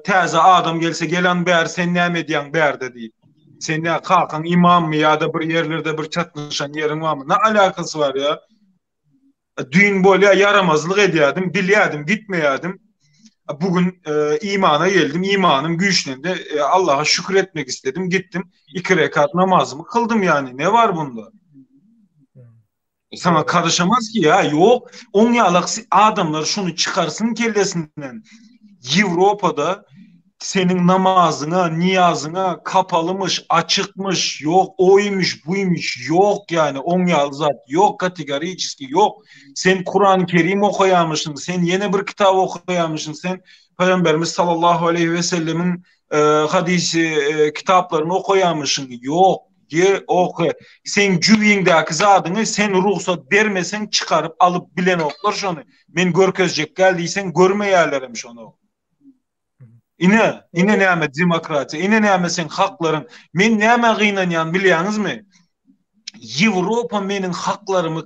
Täze adam gelse gelen bäri sen näme edýäň bärde diýip. Sen nä kakaň imammy ýa-da bir ýerlerde bir çatnyşan ýeriň barmy? Ne alakasy bar ýa? Düýn bolýa ýaramazlyk edýärdim, bilýärdim, gitmeýärdim. Bu gün imana geldim, imanym güýçlendi. Allaha şükür etmek istedim, gitdim. 2 rekat namazymy kyldym ýani. Ne bar bunda? Sana karışamaz ki ya yok. On ýalak adamlar şunu çykarsyn kellesinden. Ýewropada seniň namazyňa, niýazyňa kapalymyş, açykmyş, ýok oýmuş, buýmuş, ýok ýani oň ýaly zat ýok, kategoriçeski ýok. Sen Kurany Kerim okaýamyşyň, sen ýene bir kitap okaýamyşyň, sen Pygamberimiz sallallahu aleýhi we sellemiň hadysy kitaplaryny okaýamyşyň, ýok. Ýe-ok. Seň jübiňdäki zadyňy sen rugsat bermeseň çykaryp alyp bilenoklar şony. Men görkezjekgäl diýseň görmeýärlerem şony. Ine, ine näme demokratiýa, ine näme seň haklaryň. Men nämä gynanýan bilýäňizmi? Ýewropa meniň haklarymy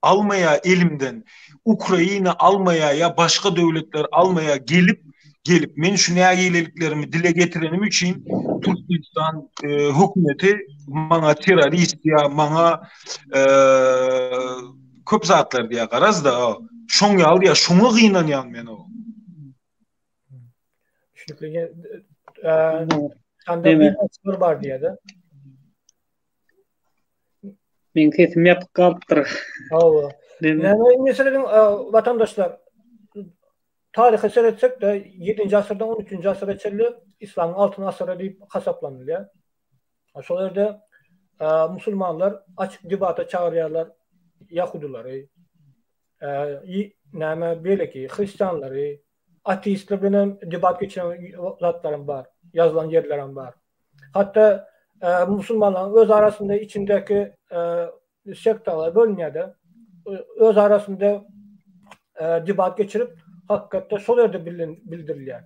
almaýar elimden. Ukraina almaýar ýa başga döwletler almaýar gelip gelip men şu nägileliklerimi dile getirenim üçin Türkmenistan e, hökümeti maňa terrorist ýa maňa e, köp zatlar diýär garaz da şoň ýaly diýär şoňa gynanýan men o. Düşünikli. Anda bir bar diýär-de. Meň sesim ýapyk galypdyr. Hawa. Näme meseleniň watandaşlar taryha seretsek-de 7-nji asyrdan 13-nji asyra çenli islamyň altyn asyry diýip hasaplanylýar. Şol ýerde musulmanlar açyk debata çagyrýarlar ýahudylary, näme beýleki hristianlary, ateistler bilen debat geçiren zatlaram bar, ýazylan ýerlerem bar. Hatda musulmanlaryň öz arasynda içindäki sektalar bölünýär-de, öz arasynda debat geçirip, hakykatda şol ýerde bildirilýär.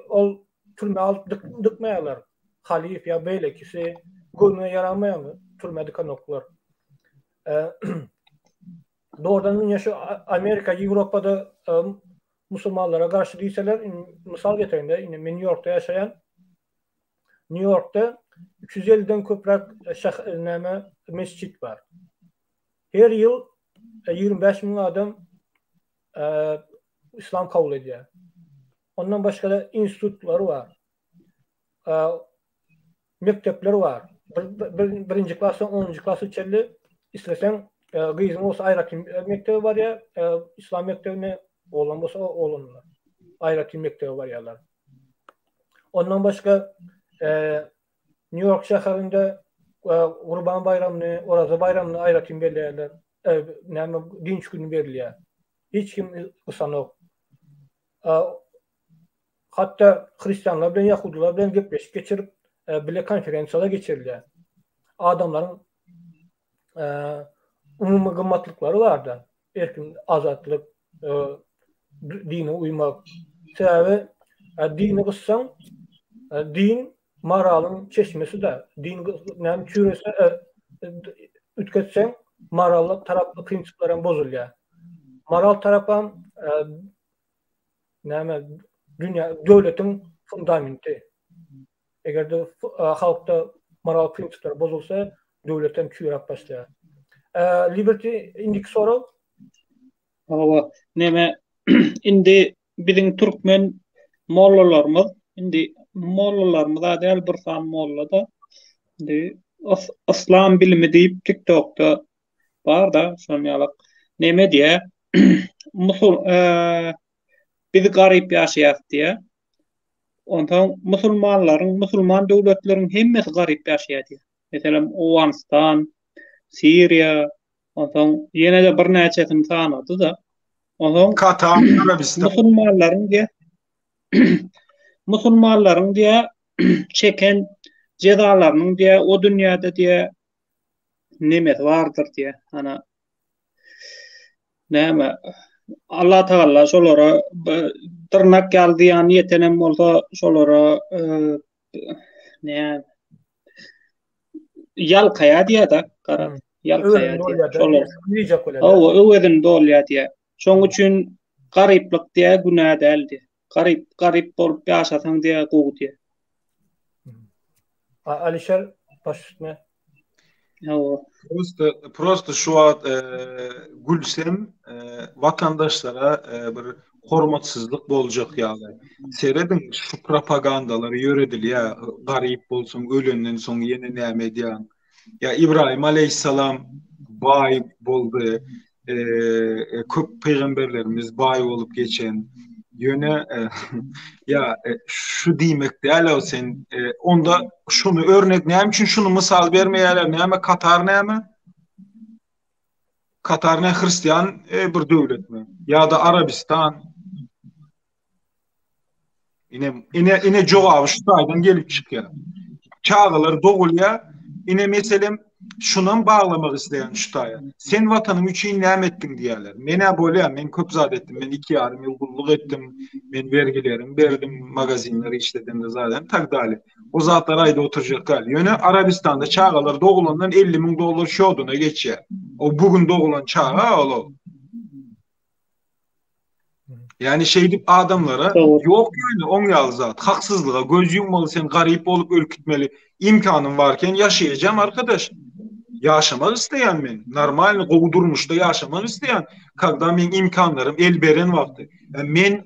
Ol türmä alyp dykmaýarlar. Halyf ýa beýlekisi göwnüne ýaramaýan türmä dykanoklar. Dogrudan ine şu Amerika, Ýewropada musulmanlara garşy diýseler, mysal getireýin-de, ine men Nýu-Ýorkda ýaşaýan. Nýu-Ýorkda 350-den köpräk şäher näme mesjit bar. Her ýyl 25 müň adam islam kabul edýär. Ondan başga-da institutlar bar. Mekdepler bar. Bir, birinji klasdan 10-njy klasa çenli isleseň gyzyň bolsa aýratyn mekdebe barýar, islam mekdebine, oglan bolsa oglanlar aýratyn mekdebe barýarlar. Ondan başga Nýu-Ýork şäherinde Gurban baýramyny, Oraza baýramyny aýratyn belleýärler. Näme dynç güni berilýär. Hiç kim gysanok. Hatda hristianlar bilen ýahudylar bilen gepleşik geçirip, bile konferensiýalar geçirilýär. Adamlaryň umumy gymmatlyklary barda, erkin azatlyk, dine uýmak. Sebäbi dini gyssaň, din moralyň çeşmesi-de. Din näme çüýrese, üýtgetseň, morallyk taraply prinsipler hem bozulýar. Moral tarapam näme dünýä döwletiň fundamenti. Eger-de halkda moral prinsipler bozulsa, döwlet hem çüýräp başlaýar. Liberty indiki sorag. Hawa, neme indi biziň türkmen mollalarymyz indi mollalarymyz-a däl bir sany molla-da indi yslam bilimi diýip TikTokda bar-da şonuň ýalak neme diýä musul biz garyp ýaşaýas diýä. Onsoň musulmanlaryň, musulman döwletleriň hemmesi garyp ýaşaýar diýýär. Meselem, Owganystan, Siriýa, onsoň ýene-de birnäçesini sanady-da. Onsoň Katar, Arabistan. Musulmanlaryň diýýär, musulmanlaryň diýýär, çeken jezalarynyň diýýär, o dünýäde diýýär, nemesi bardyr diýýär. Ana, Näme, Allah Tagalla şolara dyrnak ýaly zyýan ýetenem bolsa, şolara näme ýalkaýar diýýär-de, garaz, ýalkaýar diýýär. Şolar. Hawa, öwezini dolýar diýýär. Şonuň üçin garyplyk diýýär, günä däl diýýär. Garyp, garyp bolup ýaşasaň diýýär, gowy diýýär. Alişer baş üstüne. Hawa. Prosta prosta şu wagt e, gülsem e, watandaşlara e, bir hormatsyzlyk boljak ýaly. Serediň şu propagandalar ýöredilýär. Garyp bolsaň ölenden soň ýene näme edýäň? Ýa Ibrahim aleýhissalam baý boldy. köp pygamberlerimiz baý bolup geçen. Ýöne ýa şu diýmek däl-ow sen onda şuny örnek näme üçin şuny mysal bermeýärler? Näme Katar näme? Katar ne hristian bir döwletmi? Ýa-da Arabistan? Ine, ine, ine jogaby şu taýdan gelip çykýar. Çagalar dogulýar. Ine meselem şunam baglamak isleýän şu taýa. Sen watanyň üçin näme etdiň diýýärler. Men-ä bolýar, men köp zat etdim. Men 2,5 ýyl gulluk etdim. Men bergilerimi berdim, magazinler işledemde zaten tak dalye. O zatlar aýdyp oturjak däl. Ýöne Arabistanda çagalar dogulandan 50 müň dollar şoduna geçýär. O bu gün dogulan çaga ol ol. Ýani şeýdip adamlara ýok ýöne oň ýaly zat. Haksyzlyga göz ýummaly sen garyp bolup ölüp gitmeli. Imkanyň barken ýaşaýajam arkadaş. Ýaşamak isleýän men. Normalny gowy durmuşda ýaşamak isleýän. Kagda meň imkanlarym el beren wagty. Men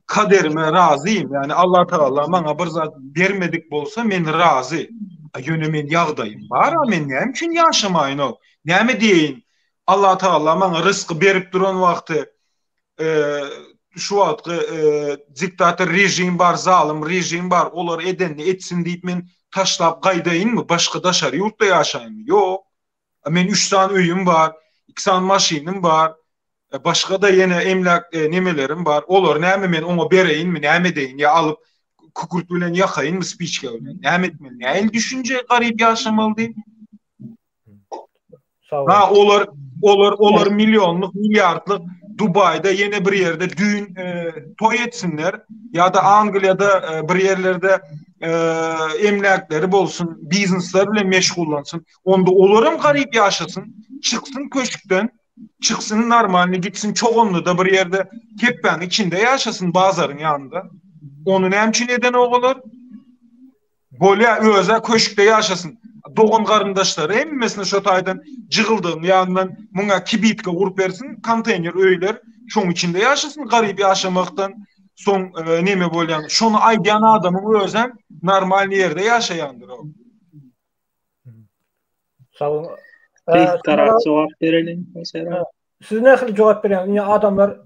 kaderime razym. Ýani Allah Tagala maňa bir zat bermedik bolsa men razy. Ýöne men ýagdaýym bar a men näme üçin ýaşamaýyn o? Näme diýeýin? Allah Tagala maňa rysky berip duran wagty şu wagtky diktator režim bar, zalym režim bar, olar edenini etsin diýip men taşlap gaýdaýynmy, başga daşary ýurtda ýaşaýynmy? Ýok. Men üç sany öýüm bar, iki sany maşynym bar, başga-da ýene emläk nemelerim bar. Olary näme men oňa bereýinmi, näme edeýin ýa alyp kükürt bilen ýakaýynmy, spiçka bilen? Näme etmeli? Nähili düşünje garyp ýaşamaly diýip? Ha olar olar olar millionlyk, milliardlyk Dubaýda ýene bir ýerde düýn e, toý etsinler ýa-da Angliýada e, bir ýerlerde e, emläkleri bolsun, biznesler bilen meşgullansyn. Onda olar hem garyp ýaşasyn, çyksyn köşkden, çyksyn normalny gitsin Çoganlyda bir ýerde kepbäň içinde ýaşasyn bazaryň ýanynda. Ony näme üçin edenok olar? Bolýa özä köşkde ýaşasyn. Dogan garyndaşlary hemmesini şo taýdan jygyldygyň ýanyndan muňa kibitka gurup bersin, konteýner öýler şoň içinde ýaşasyn garyp ýaşamakdan soň e, neme bolýan. Şony aýdýan adamyň özem normalny ýerde ýaşaýandyr o. Sag boluň. Gysgarak jogap bereliň meselem. Siz nähili jogap berýäňiz? Indi adamlar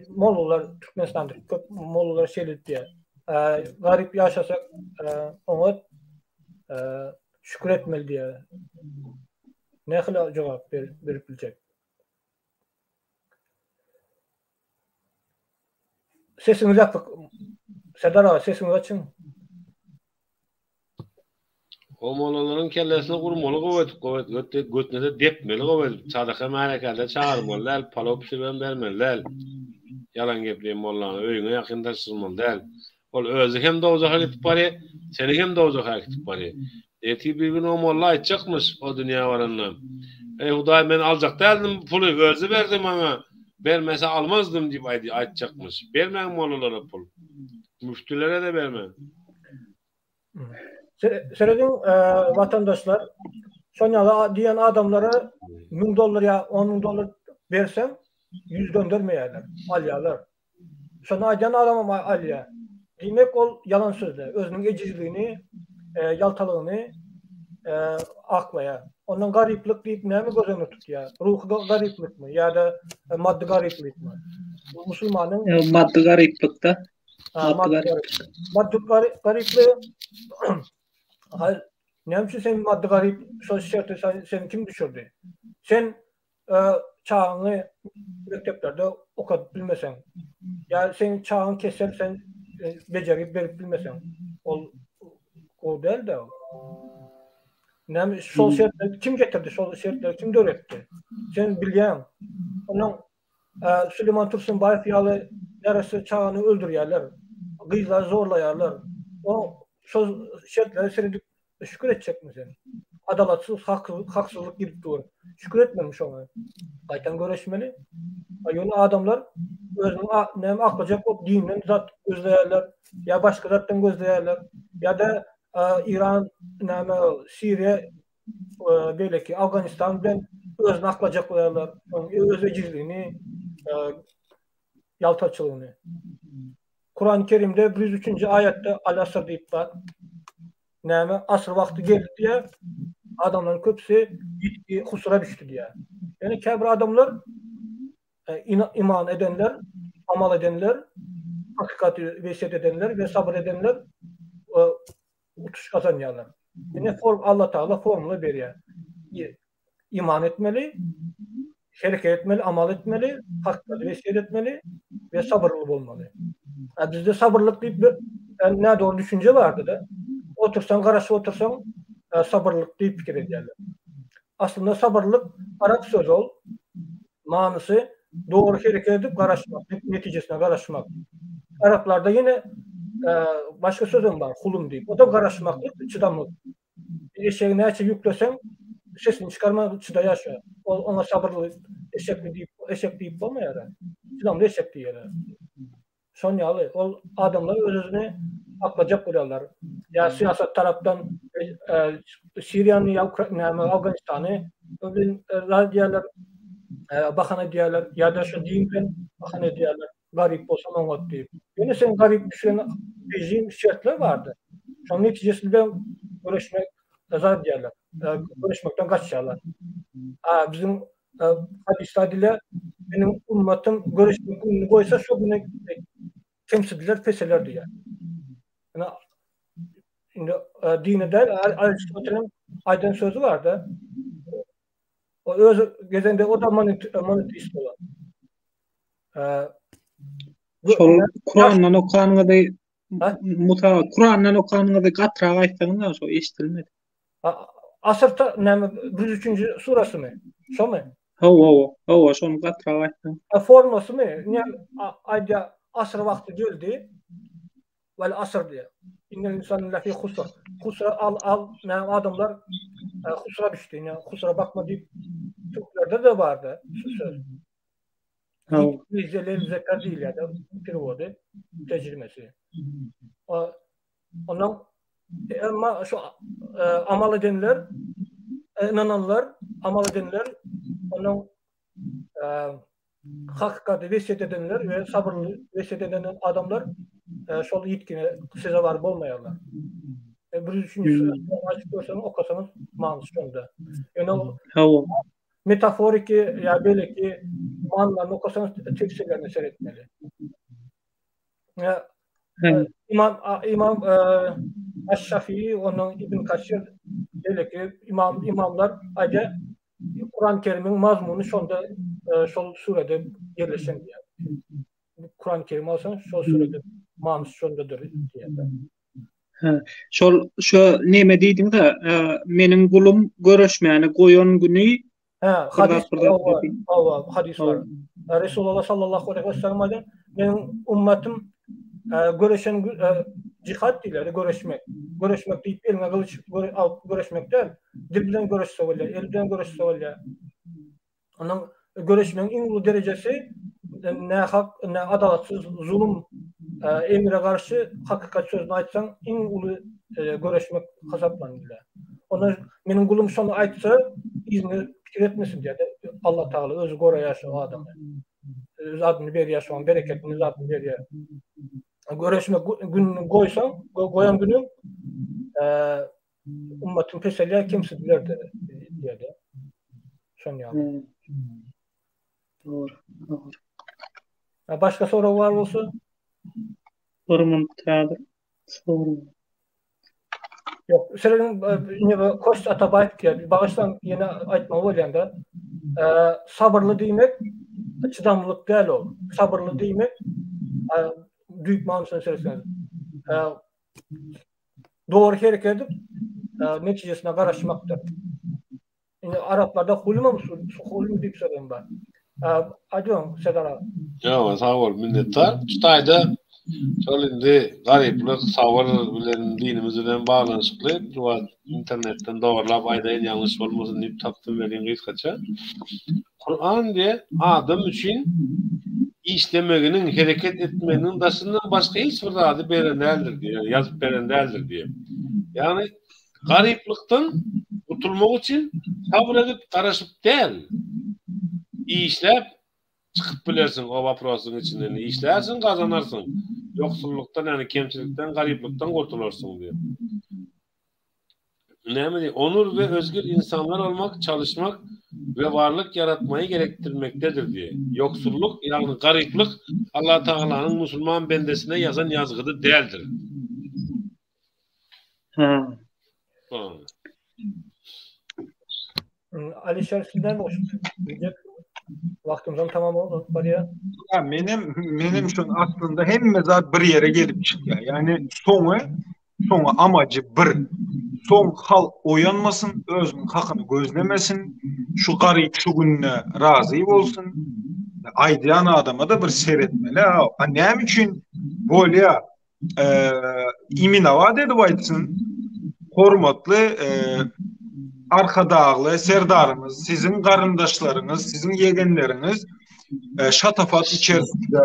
mollalar Türkmenistanda köp mollalar şeýle diýýär. Garyp ýaşasak oňat şükür etmeli diýýär. Nähili jogap berip biljek? Sesiňiz ýapyk. Serdar aga sesiňizi açyň. O mollalaryň kellesine urmaly gowy edip, gowy edip, götüne-de depmeli gowy edip, sadaka märekä-de çagyrmaly däl, palaw bişiribem bermeli däl. Ýalan gepleýän mollany öýüňe ýakyn taşdyrmaly däl. Ol özi hem dowzaha gidip barýar, seni hem dowzaha äkidip barýar. Ertir bir gün o molla aýtjakmyş o dünýä baranda. Eý Hudaý men aljak däldim bu puly, özi berdi maňa, bermese almazdym diýip aýtjakmyş. Bermäň mollalara pul. Müftülere-de bermäň. Serediň watandaşlar, şon ýaly diýen adamlara 1000 dollar ýa 10 mün dollar berseň, ýüz döndermeýärler, alýarlar. Şony aýdýan adamam alýar. Diýmek ol ýalan sözle, özüniň ejizligini, ýaltalygyny aklaýar. Ondan garyplyk diýip näme göz öňünde tutýar? Ruhy garyplykmy ýa-da maddy garyplykmy? Musulmanyň maddy garyplykda. Maddy garyplyk Näme üçin sen maddy garyp şol şerte seni kim düşürdi? Sen çagaňy mekdeplerde okadyp bilmeseň, ýa seň çagaň kesel sen bejergi berip bilmeseň, ol gowy däl-de. Näme şol şertleri kim getirdi, şol şertleri kim döretdi? Sen bilýäň. Onuň Süleyman Tursunbaýew ýaly neresse çagany öldürýärler, gyzlary zorlaýarlar. O şol şertlere seredip Şükür etjekmi sen? Adalatsyz, haksyzlyk gidip dur. Şükür etmelimi şoňa? Gaýtam göreşmeli. A ýöne adamlar özüniň näme aklajak bolup dinden zat gözleýärler, ýa başga zatdan gözleýärler, ýa-da Iran, näme Siriýa, beýleki Afganistan bilen özüni aklajak bolýarlar. Öz ejizligini, ýaltaçylygyny. Kurany Kerimde 103-nji aýatda Al-Asr diýip bar. Näme asyr wagty geldi diýýär. Adamlaryň köpüsi ýitgi, husra düşdi diýýär. Ýöne käbir adamlar e, iman edenler, amal edenler, hakykaty wesýet edenler we sabyr edenler e, utuş gazanýarlar. Ine form Allah Taala formula berýär. Iman etmeli, hereket etmeli, amal etmeli, hakykaty wesýet etmeli we sabyrly bolmaly. A bizde sabyrlyk diýip bir nädogry düşünje bardy-da. Otursaň, garaşyp otursaň, sabyrlyk diýip pikir edýärler. Aslynda sabyrlyk arap sözi ol. Manysy dogry hereket edip garaşmak, netijesine garaşmak. Araplarda ýene başga sözem bar, hulum diýip. O da garaşmaklyk, çydamlyk. Eşegi näçe ýükleseň, sesini çykarman çydaýar şo. Ol oňa sabyrly eşekmi diýip, eşek diýip bolmaýar. Çydamly eşek diýýärler. Şon ýaly, ol adamlar öz-özüni aklajak bolýarlar. Ýa syýasat tarapdan e, Siriýany ýa näme Afganistany bilen zat diýýärler, e, bahana edýärler ýa-da şu din bilen bahana edýärler. Garyp bolsam oňat diýip. Ýöne sen garyp düşen rejim şertler bardy. Şonuň netijesinde göreşmek zat diýerler. Göreşmekden gaçýarlar. A biziň hadysda aýdylýar, meniň ummatym göreşmek gününi goýsa şo güni kemsidiler, peseler diýýär. Ýöne indi dine däl, Aristoteliň aýdan sözi barda. O öz gezende o da monoteist bolar. Şol Kurandan okanyňyzy Musa Kurandan okanyňyzy gatyrak aýtsaňyz şo eşidilmedi. Asyrta näme 103-nji surasymy? Şomy? Hawa, hawa. Hawa, şony gatyrak aýtsaň. Formasymy? Ne aýdýar, asyr wagty geldi. Wal asyr diýýär. Innel insane lefi husr. Husra al al näme adamlar husra düşdi. Ine husra bakma diýip türklerde-de bardy şu söz. Zelel zekar diýilýär de perewody tejrimesi. Ondan emma şu e, amal edenler e, inananlar amal edenler ondan e, hakykatı wesýet edenler we sabyrly wesýet eden adamlar e, şol ýitgine sezewar bolmaýarlar. E, bir üçüncüsü açyp görseňiz okasaňyz manysy şonda. Ýöne Hawa. Metaforiki ýa beýleki manylaryny okasaňyz tefsirlerine seretmeli. Ýa Imam Imam Aş-Şafii, ondan Ibn Kasir beýleki imam imamlar aýdýar, Kuran-Kerimiň mazmuny şonda şol surede ýerleşen diýýär. Kurany Kerim alsaň, şol sürede manysy şondadyr diýýär. Hä, şol şo neme diýdiňdä, meniň gulum göreşmäni goýan güni Hä, hadys hawa, hawa, hadys bar. Resulullah sallallahu aleyhi we sellem aýdýar, meniň ummatym göreşen jihad diýilýär, göreşmek. Göreşmek diýip eliňe gylyç alyp göreşmek däl, dil bilen göreşse bolýar, el bilen göreşse bolýar. Onuň göreşmegiň iň uly derejesi nähak, ne adalatsyz zulum emire garşy hakykat sözüni aýtsaň iň uly göreşmek hasaplanylýar. Onda meniň gulum şony aýtsa, yzyny pikir etmesin diýýär. Allah Tagala özi goraýar şo adamy. Öz adyny berýär, şoň bereketini öz adyny berýär. Göreşmek gününi goýsaň, goýan günüň ummatyň peselýär, kemsidiler diýýär. Şon ýaly. Dogry, dogry. Başga sorag bar bolsa? Bir minut häzir sorag. Ýok, şeýle ine Kost Atabaýew diýýär. Bagyşlaň, ýene aýtmaly bolýan-da. Sabyrly diýmek çydamlylyk däl ol. Sabyrly diýmek düýp manysyna seretseňiz. Dogry hereket edip, netijesine garaşmakdyr. Indi araplarda hulmam şu hulm diýip söz hem bar. Aýdyň Serdar aga. Ýok, sag bol, minnetdar. Şu taýda şol indi garyplyk, sabyr bilen dinimiz bilen baglanyşykly şu wagt internetden dogurlap aýdaýyn ýalňyş bolmasyn diýip tapdym welin gysgaça. Kuran diýe adam üçin işlemeginiň, hereket etmeginiň daşyndan başga hiç bir zady beren däldir diýe, ýazyp beren däldir diýe. Ýagny Garyplykdan gutulmak üçin sabyr edip garaşyp däl, işläp çykyp bilersiň o waprosyň içinden. Işlärsiň gazanarsyň. Ýoksullykdan ýagny kemçilikden garyplykdan gurtularsyň diýip. Näme diýip, onur we özgür insanlar olmak, çalışmak we varlyk ýaratmaýy gerekdirmekdedir diýip. Ýoksullyk ýagny garyplyk Allah Tagalanyň musulman bendesine ýazan ýazgydy däldir. Ha. Alişer sizden goşup diýjek. Wagtymyzam tamam bolup barýar. Ya menem menem şun aslynda hemme zat bir ýere gelip çykýar. Ýani soňy soňy amacy bir. Soň halk oýanmasyn, özüniň hakyny gözlemesin, şu garyp şu gününe razy bolsun. Aýdýan adama da bir seretmeli. A näme üçin bolýar? iminowat edip aýtsyn, hormatly Arkadagly Serdarymyz, siziň garyndaşlaryňyz, siziň ýegenleriňiz şatafat içerisinde,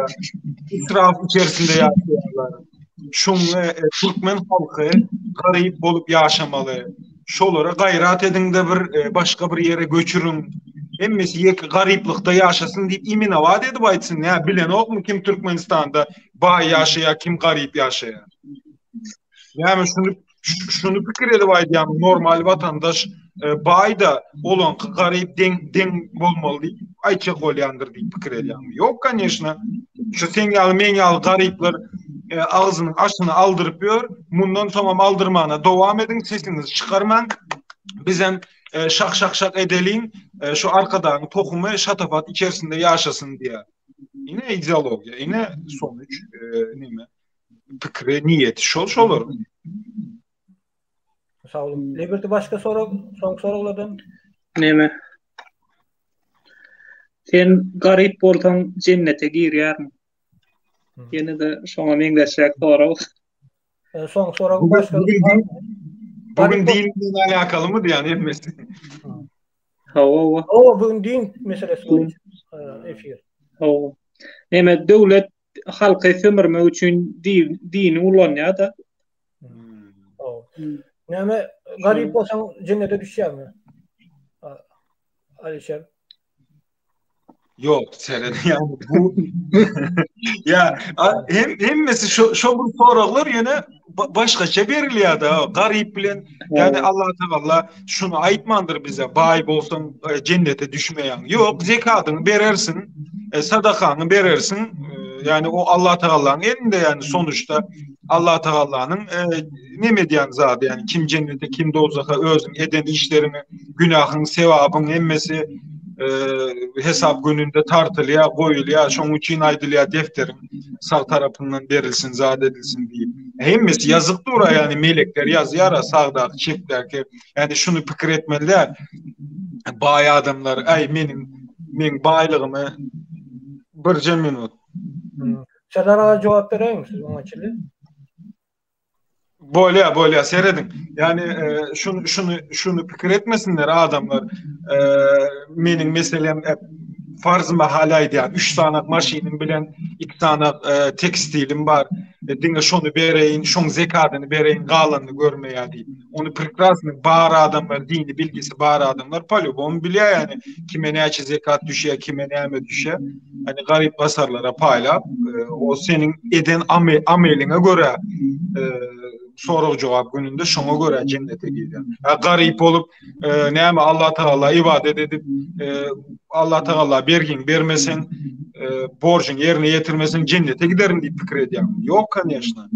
israf içerisinde ýaşaýarlar. Şuňa türkmen halky garyp bolup ýaşamaly. Şolara gaýrat ediň-de bir başga bir ýere göçüriň. Hemmesi ýeke garyplykda ýaşasyn diýip iminowat edip aýtsyn. Nä bilenokmy kim Türkmenistanda baý ýaşaýar, kim garyp ýaşaýar. Näme şuny şuny pikir edip aýdýan normal watandaş e, baý da olanky garyp deň deň bolmaly diýip aýtjak bolýandyr diýip pikir edýän. Ýok, koneşna. Şu sen ýaly men ýaly garyplar e, agzynyň aşyny aldyryp ýör. Mundan soňam aldyrmana dowam ediň, sesiňizi çykarmaň. Bizem e, şak şak şak edeliň, e, şu arkadagyň tohumy şatafat içerisinde ýaşasyn diýär. Ine ideologiýa, ine sonuç, e, nime pikiri, niýeti şol şolaryň. Sag boluň. Liberty başga sorag, soňky soraglardan. Neme? Sen garyp bolsaň jennete girýärmiň? Ýene-de şoňa meňzeşräk sorag. E, soňky sorag başga. Bugün din bilen alakalymy diýýän hemmesi. Hawa, hawa. Hawa, bugün din meselesi boýunça efir. Hawa. Neme döwlet halky sömürmek üçin dini ulanýar-da. Hawa. Näme garyp bolsaň jennete düşýärmi? Alişer. Ýok, seret ýa bu ýa hem hemmesi şo şo bir soraglar ýöne başgaça berilýär-de. Garyp bilen ýani Allah tagalla şuny aýtmandyr bize, baý bolsaň e, jennete düşmeýäň. Ýok, zekadyňy berersiň, e, sadakaňy berersiň. E, ýani o Allah tagallanyň elinde ýani sonuçta Allah tagallanyň neme edýän zady ýani kim jennete, kim dowzaha özüň eden işleriňi, günahyň, sewabyň hemmesi. hesap gününde tartylýar, goýulýar. Şonuň üçin aýdylýar defteriň sag tarapyndan berilsin, zat edilsin diýip. Hemmesi ýazyk dur, ýagny melekler ýazýar, sagdaky, çepdäki. Ýagny şuny pikir etmeli däl. Baý adamlar, äý meniň meň baýlygymy birje minut. Serdar aga jogap beräýiň siz oňa çenli. Bolýa, bolýa, serediň. Ýani e, şuny şuny şuny pikir etmesinler adamlar. E, meniň meselem e, farz mahal aýdýan 3 sanak maşynym bilen 2 sanak e, tekstilim bar. E, diňe şony bereýin, şoň zekadyny bereýin, galanyny görmeýär diýip. Ony prekrasny bar adamlar, dini bilgisi bar adamlar polýubom bilýär ýani kime näçe zekat düşýär, kime näme düşýär. Hani garyp basarlara paýlap, e, o seniň eden ame, ameliňe görä e, sorag jogap gününde şoňa görä jennete girýär. Ha garyp bolup e, näme Allah Taala ibadet edip e, Allah Taala bergiň bermeseň, e, borjuň ýerine ýetirmeseň jennete giderin diýip pikir edýär. Ýok, koneşna.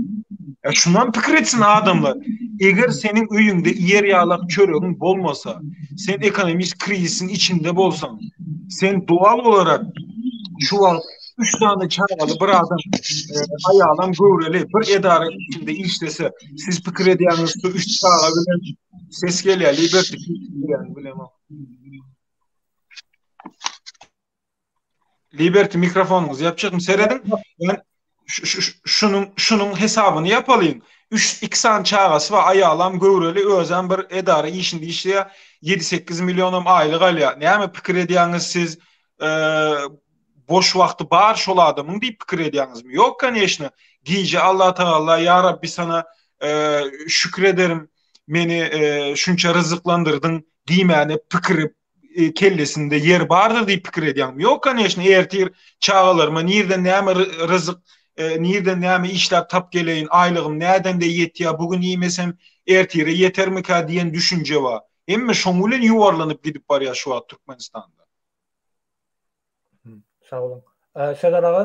Ya şundan pikir etsin adamlar. Eger seniň öýüňde iýer ýalak çöregiň bolmasa, sen ekonomik krizisiň içinde bolsaň, sen doğal olarak şu wagt üç tane çagaly bir adam, e, aýalam göwreli bir edara içinde işlese, siz pikir edýäňiz şu üç çaga bilen ses gelýär, Liberty gelýär bilemok. Liberty mikrofonyňyzy ýapjakmy serediň. Yani şunuň şunuň hesabyny ýapalyň. 3 2 sany çagasy bar, aýalam göwreli, özem bir edara işinde işleýär. 7-8 millionam aýlyk alýar. Näme pikir edýäňiz siz? boş wagty bar şol adamyň diýip pikir edýäňizmi? Ýok, koneşno. Gije Allah Tagala, ýa Rabbi sana şükür ederim, meni şunça ryzyklandyrdyň diýmäne pikiri e, kellesinde ýer bardyr diýip pikir edýäňmi? Ýok, koneşno, ertir çagalaryma nirden näme ryzyk, e, nirden näme işläp tap geleýin, aýlygym näden de ýetýär, bu gün iýmesem ertire ýetermikä diýen düşünje bar. Hemme şoň bilen ýuwarlanyp gidip barýar şu wagt Türkmenistanda. Sag boluň. Serdar aga?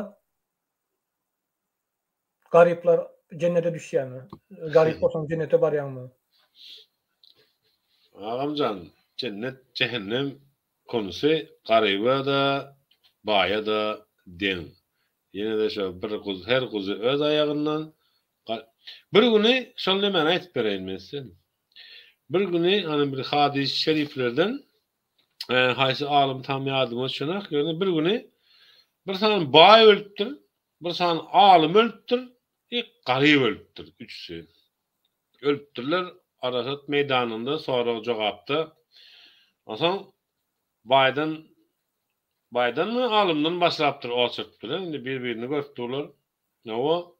Garyplar jennete düşýärmi? Garyp bolsaň jennete barýaňmy? Agamjan, jennet, jähennem konusy garyba-da, baýa-da deň. Ýene-de şo bir guzy, her guzy öz aýagyndan. Bir güni şol nemäni aýtyp bereýin men size. Bir güni hany bir hadys şeriflerden haýsy alym tam ýadyma düşenok, ýöne bir güni bir sany baý ölüpdir. Bir sany alym ölüpdir, bir garyp ölüpdir, üçüsi. Ölüpdirler Arasat meýdanynda sorag-jogapda. Onsoň baýdan, baýdanmy, alymdan başlapdyr oçert bilen, indi bir-birini görüp durlar. Hawa,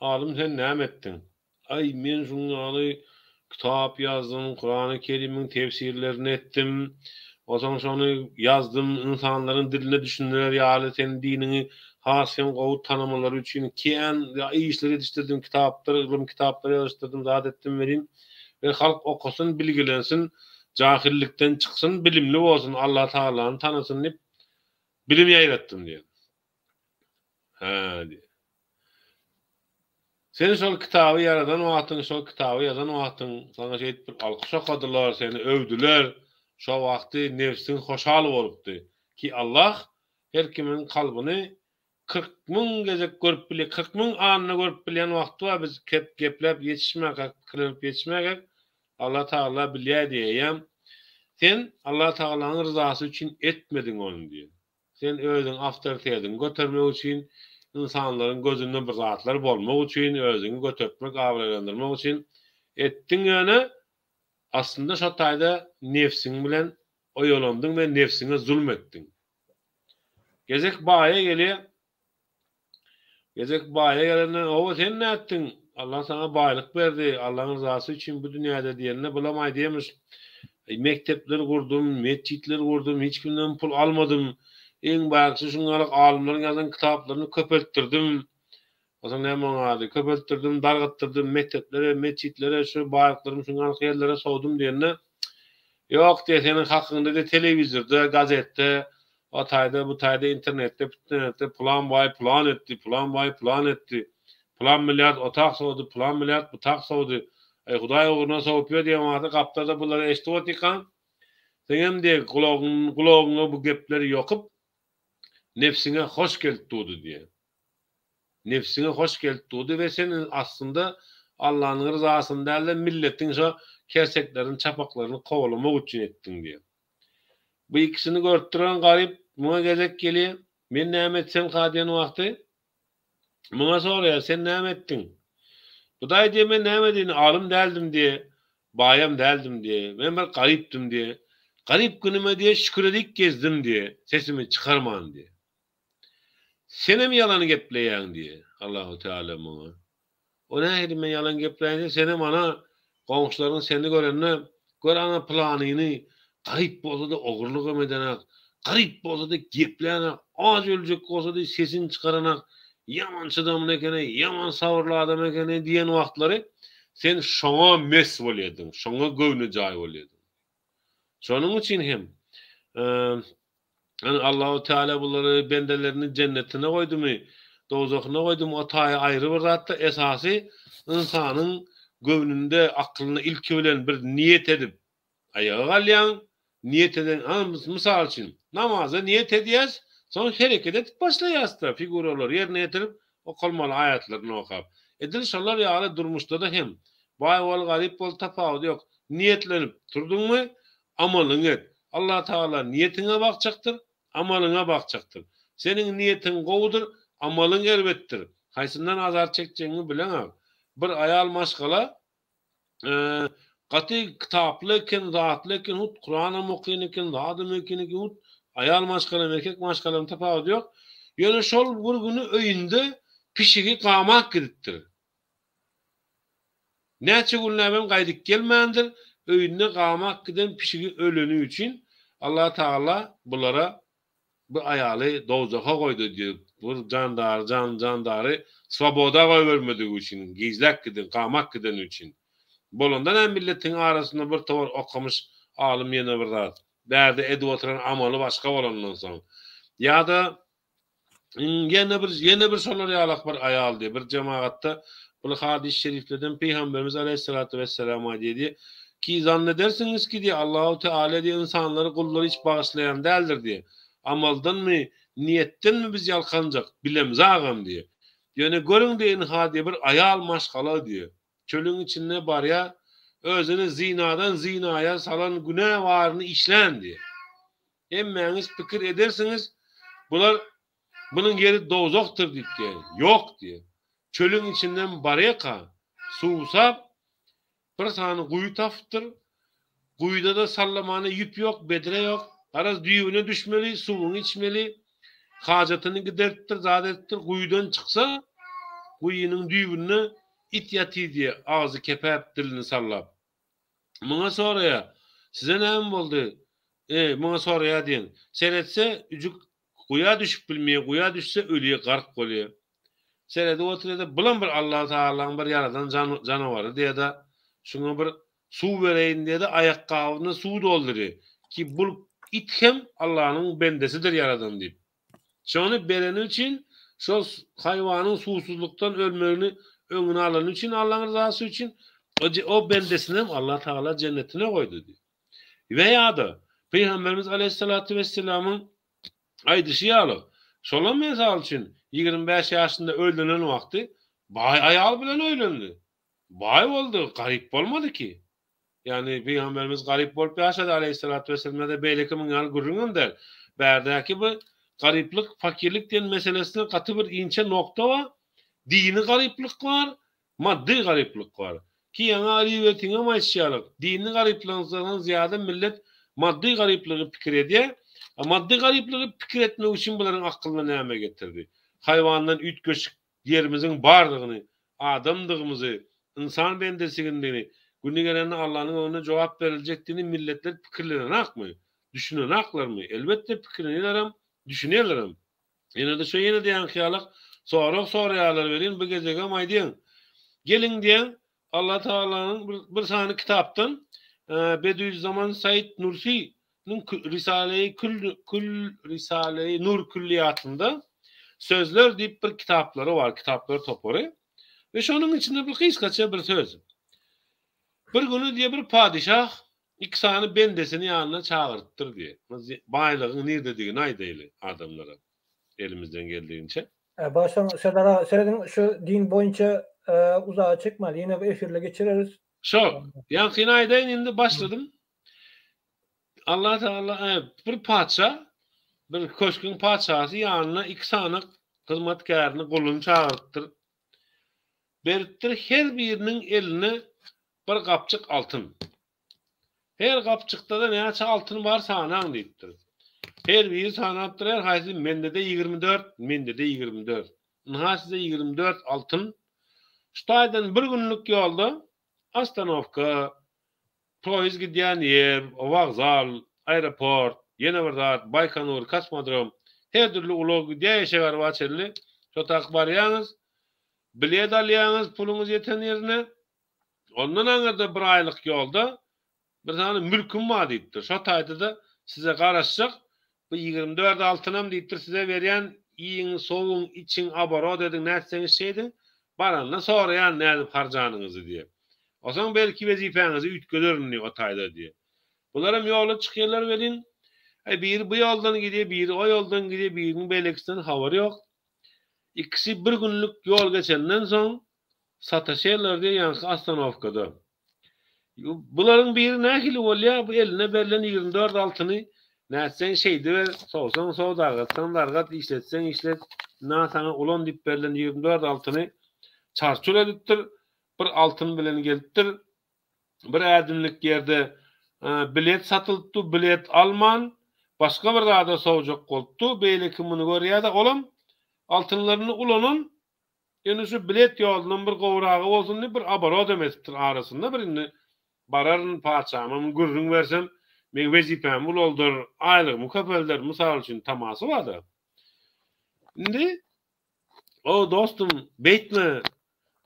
Alym sen näme etdiň? Aý, men şuň ýaly kitap ýazdym, Kurany Kerimiň tefsirlerini etdim. Onsoň şony ýazdym, ynsanlaryň diline düşündirer ýaly seniň diniňi has hem gowy tanamalary üçin kän işler edişdirdim, kitaplar, ylym kitaplary ýazyşdyrdym, zat etdim welin, we halk okasyn, bilgilensin, jahyllikden çyksyn, bilimli bolsun, Allatagalany tanasyn diýip bilim ýaýratdym diýen. Hä diýýär. Sen şol kitaby ýaradan wagtyň, şol kitaby ýazan wagtyň saňa şeýdip bir alkyş okadylar, seni öwdüler. Şo wagty nebsiň hoşal bolupdy. Ki Allah her kimiň kalbyny 40 müň gezek görüp bilýär, 40 müň anda görüp bilýän wagty bar, biz gepläp ýetişmäkäk, pikirlenip ýetişmäkäk, Allah Tagala bilýär diýýär. Sen Allah Tagalanyň ryzasy üçin etmediň ony diýýär. Sen özüň awtoritetiňi götermek üçin, ynsanlaryň gözünde bir zatlar bolmak üçin, özüňi götertmek, abraýlandyrmak üçin etdiň ýöne aslynda şo taýda nebsiň bilen oýalandyň we nebsiňe zulum etdiň. Gezek baýa gelýär. Gezek baýa gelende, Owa, sen nätdiň? Allah saňa baýlyk berdi, Allaň ryzasy üçin bu dünýäde diýende, bulam aýdýarmyş, Eý, mekdepler gurdum, metjitler gurdum, hiç kimden pul almadym. Iň bärkisi şuň ýaly alymlaryň ýazan kitaplaryny köpeltdirdim. Onsoň näme oň ady? Köpeltdirdim, dargatdyrdym, mekdeplere, metjitlere, şu baýlyklarymy şuň ýaly ýerlere sowdum diýende, Ýok diýýär, seniň hakyňda diýýär, telewizorda, gazetde, O taýda, bu taýda, internetde, pitnetde pylan baý pylan etdi, pylan baý pylan etdi, pylan milliard o tak sowdy, pylan milliard bu tak sowdy. Eý, Hudaý ugruna sowup ýör diýen wagty gapdalda bulary eşidip otykaň. Seňem diýe gulagyň gulagyňa bu gepler ýokup, nebsiňe hoş gelip durdy diýe. Nebsiňe hoş gelip durdy we sen aslynda Allanyň ryzasyny däl-de milletiň şo kerseklerini çapaklaryny kowalamak üçin etdiň diýe. Bu ikisini görüp duran garyp muňa gezek gelýä, men näme etsemka diýen wagty Muňa soraýar, sen näme etdiň? Hudaý diýýär, men näme edeýin, alym däldim diýýär, baýam däldim diýýär, men bir garypdym diýýär. Garyp günüme diýýär, şükür edip gezdim diýýär, sesimi çykarman diýýär. Senem ýalan gepleýäň diýýär, Allahu Teala muňa. O nähili men ýalan gepläýin diýse, senem ana goňşularyň seni görende, gör ana pylanyny garyp bolsa-da ogurlygam edenak, garyp bolsa-da geplänak, aç öljek bolsa-da sesini çykaranak, ýaman çydamly ekeni, ýaman sabyrly adam ekeni diýen wagtlary sen şoňa mes bolýardyň, şoňa göwnejaý bolýardyň. Şonuň üçin hem Ýagny Allahu Teala bulary bendelerini jennetine goýdumy, dowzahyna goýdumy o taýy aýry bir zatda esasy ynsanyň göwnünde aklynda ilki bilen bir niýet edip aýaga galýaň, niýet eden ana mysal üçin namaza niýet edýäs soň hereket edip başlaýasda figuralary ýerine ýetirip okalmaly aýatlaryny okap. Edil şolar ýaly durmuşdada hem baý bol garyp bol tapawudy ýok niýetlenip turduňmy Amalyňy et. Allatagala niýetiňe bakjakdyr, amalyňa bakjakdyr. Seniň niýetiň gowudyr, amalyň erbetdir. Haýsyndan azar çekjegiňi bileňok. Bir aýal maşgala gaty kitaply eken, zatly eken, hut Kuranam okyn eken, zadam eken eken, hut aýal maşgalam, erkek maşgalam tapawudy ýok. Ýöne şol bir güni öýünde pişigi gamap gidipdir. Näçe günläbem gaýdyp gelmändir, öýünde gamak giden pişigi öleni üçin Allatagala bulara bu aýaly dowzaha goýdy diýip, bir jandary jan jandary swoboda goýbermedigi üçin, gizläp giden, gamak gideni üçin. Bolanda näme milletiň arasynda bir towar okamyş alym ýene bir zat. Bärde edip oturan amaly başga bolandan soň. Ýa-da Ýene bir ýene bir şolar ýalak bir aýal diýip, bir jemagatda bul hadys şeriflerden Pygamberimiz aleýhissalatu wesselam aýdýar diýip, ki zannedersiňiz ki diýip, Allahu Teala diýip ynsanlary gullary hiç bagyşlaýan däldir diýip. Amaldanmy, niýetdenmi biz ýalkanjak, bilemzagam diýip. Ýöne görüň diýip ynha diýip bir aýal maşgala diýip. Çölüň içinde barýar, özüni zynadan zynaýa salan günä baryny işlän diýip. Hemmäňiz pikir edersiňiz, bular Munuň ýeri dowzahdyr diýip diýen. Ýok diýen. Çölüň içinden barýaka, suwsap, bir sany guýy tapypdyr. Guýuda-da sallamana ýüp ýok, bedre ýok. Garaz, düýbüne düşmeli, suwuny içmeli. Hajatyny gideripdir, zat edipdir. Guýudan çyksa, guýynyň düýbünde it ýatyr diýe, agzy kepäp, dilini sallap. Muňa soraýa, Size näme boldy? E, muňa soraýa diýen. Seretse, üjük guýa düşüp bilmeýär, guýa düşse ölýär, gark bolýar. Seredip otyrýa-da, bulam bir Allatagalaň bir ýaradan janawary diýýär-de, şuňa bir suw bereýin diýýär-de, aýakgabyna suw doldurýar. Ki bul it hem Allanyň bendesidir ýaradan diýip. Şony bereni üçin, şol haýwanyň suwsuzlykdan ölmegini öňüni alany üçin Allaň ryzasy üçin o bendesinem Allah Tagala jennetine goýdy diýip. We ýa-da Pygamberimiz aleýhissalatu wesselamyň aýdyşy ýaly, şolam mysal üçin 25 ýaşynda öýlenen wagty baý aýal bilen öýlendi. Baý boldy, garyp bolmady ki. Ýagny Pygamberimiz garyp bolup ýaşady aleýhissalatu wesselam ýa-da beýleki muň ýaly gürrüňem däl. Bärdäki bu garyplyk, fakirlik diýen meselesinde gaty bir inçe nokta bar. Dini garyplyk bar, maddy garyplyk bar. Ki ýaňy Alybertiňem aýdyşy ýaly, dini garyplykdan zyýada millet maddy garyplygy pikir edýär. A maddy garyplygy pikir etmek üçin bularyň akylyna näme getirdi? Haýwandan üýtgeşik ýerimiziň bardygyny, adamdygymyzy, ynsan bendesigindigini, güni gelende Allanyň öňünde jogap beriljekdigini milletler pikirlenenakmy? Düşünenaklarmy? Elbetde pikirlenýärlerem, düşünýärlerem. Ýene-de şo ýene-de ýaňky ýalak sorag soraýarlar welin bu gezegem aýdýan. Geliň diýen Allah Tagalanyň bir, bir sany kitapdan Bediüzzaman Said Nursi Niň Risaleýi Kül Kül Risaleýi Nur külliýatynda Sözler diýip bir kitaplary bar, kitaplar topary. We şonuň içinde bir gysgaça bir söz. Bir güni diýe bir padyşah. Iki sany bendesini ýanyna çagyrypdyr diýýär. Baýlygyň nirdedigini aýdaýly adamlara elimizden geldiginçe. Başdan Serdar aga serediň şu din boýunça uzaga çekmäli ýene bir efirle geçireris. Şo, ýaňkyny aýdaýyn indi başladym. Allah Tagala bir patyşa bir köşgüň patyşasy ýanyna iki sany hyzmatkärini guluny çagyrypdyr. Beripdir her biriniň eline Bir gapjyk altyn. Her gapjykda-da näçe altyn bar sanaň diýipdir. Her biri sanapdyr, her haýsy mende-de 24, mende-de 24. Ynha size 24 altyn. Şu taýdan bir günlük ýolda ostanowka, poýez gidýän ýer, wokzal, aeroport, ýene bir zat, Baýkonur, kosmodrom, her dürli ulag gidýär eşek araba çenli. Şo tak barýaňyz, bilet alýaňyz puluňyz ýeten ýerine. Ondan aňyrda bir aýlyk ýolda bir sany mülküm bar diýipdir. Şo taýda-da size garaşjak bu 24 altynam diýipdir size berýän, iýiň, sowuň, içiň, oborot ediň, nätseňiz şeýdiň, baranda soraýan nädip harjanyňyzy diýip. Onsoň belki wezipäňizi üýtgederin diýip o taýda diýip. Bularam ýola çykýarlar welin, äý biri bu ýoldan gidýär, biri o ýoldan gidýär, biriniň beýlekisinden habary ýok. Ikisi bir günlük ýol geçenden soň Sataşýarlar diýýär ýaňky ostanowkada. Bularyň biri nähili bolýar, bu eline berlen 24 altyny nätseň şeýdiber, sowsaň sow, dargatsaň dargat, işletseň işlet, ynha saňa ulan diýip berlen 24 altyny çarçur edipdir, bir altyn bilen gelipdir, bir ädimlik ýerde bilet satylypdy, bilet alman, başga bir zada sowjak bolupdy, beýleki muny görýär-de, olam altynlaryny ulanan Indi şu bilet ýolundan bir gowragy bolsun diýip bir oborodam edipdir arasynda bir indi bararyn patyşamam gürrüň bersem meň wezipämi ulaldar, aýlygymy köpelder mysal üçin tamasy barda. Indi o dostum beýtme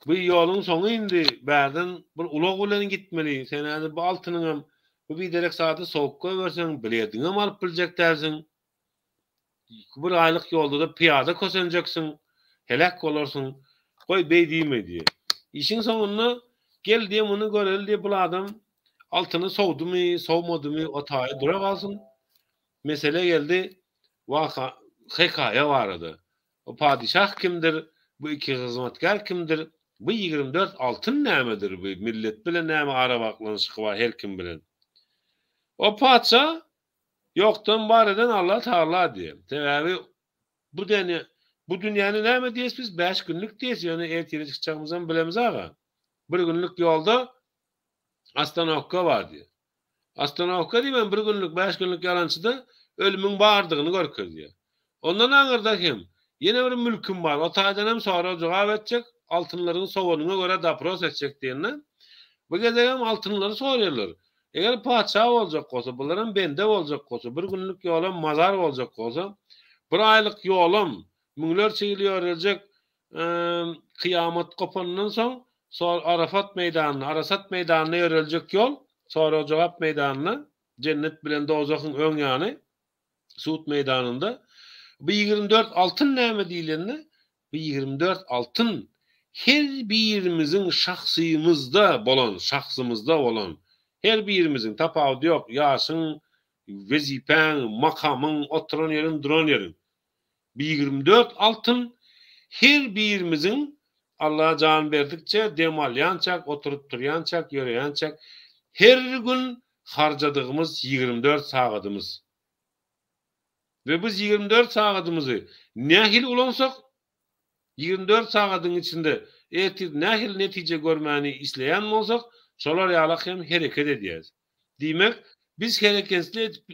bu ýoluň soňy indi bärden bir ulag bilen gitmeli sen häzir bu altynyňam bu biderek zady sowuk goýberseň bilediňem alyp biljek dälsiň. Bir aýlyk ýolda-da pyýada kösenjeksiň, heläk bolarsyň. Goý, beý diýme diýýär. Işiň soňunda, gel diýýär, muny göreli diýýär, bul adam altyny sowdumy, sowmadymy, o taýy dura galsyn. Mesele geldi waka, hekaýa barada. O padyşah kimdir, bu iki hyzmatkär kimdir, bu 24 altyn nämedir, bu millet bilen näme arabaglanyşygy bar her kim bilen. O patyşa Ýokdan bar eden Allah Tagala diýen. Sebäbi bu deni bu dünýäni näme diýes biz 5 günlük diýes ýöne ertire çykjagymyzam bilemiz aga. Bir günlük ýolda ostanowka bar diýe. Ostanowka diýmän bir günlük 5 günlük ýalançyda ölümiň bardygyny görkezýär. Ondan aňyrda hem ýene bir mülküm bar, o taýdan hem sorag-jogap etjek, altynlaryňy sowanyňa görä dopros etjek diýende, bu gezegem altynlary soraýarlar. Eger patyşa boljak bolsa, bularam bende boljak bolsa, bir günlük ýolam mazar boljak bolsa, bir aýlyk ýolam müňlerçe ýyl ýöreljek kyýamat gopandan soň Arafat meýdanynda, Arasat meýdanynda ýöreljek ýol, sorag-jogap meýdanynda, jennet bilen dowzahyň öň ýany, sud meýdanynda bu 24 altyn näme diýlende, bu 24 altyn her birimiziň şahsymyzda bolan, şahsymyzda bolan, her birimiziň, tapawudy ýok, ýaşyň, wezipäň, makamyň, oturan ýeriň, duran ýeriň. Bu 24 altyn her birimiziň Alla jan berdikçe, dem alýançak, oturyp-turýançak, ýöreýänçäk her gün harjadygymyz 24 sagadymyz. We biz 24 sagadymyzy nähili ulansak, 24 sagadyň içinde ertir nähili netije görmäni isleýän bolsak, şolar ýalak hem hereket edýäris. Diýmek, biz hereketli edip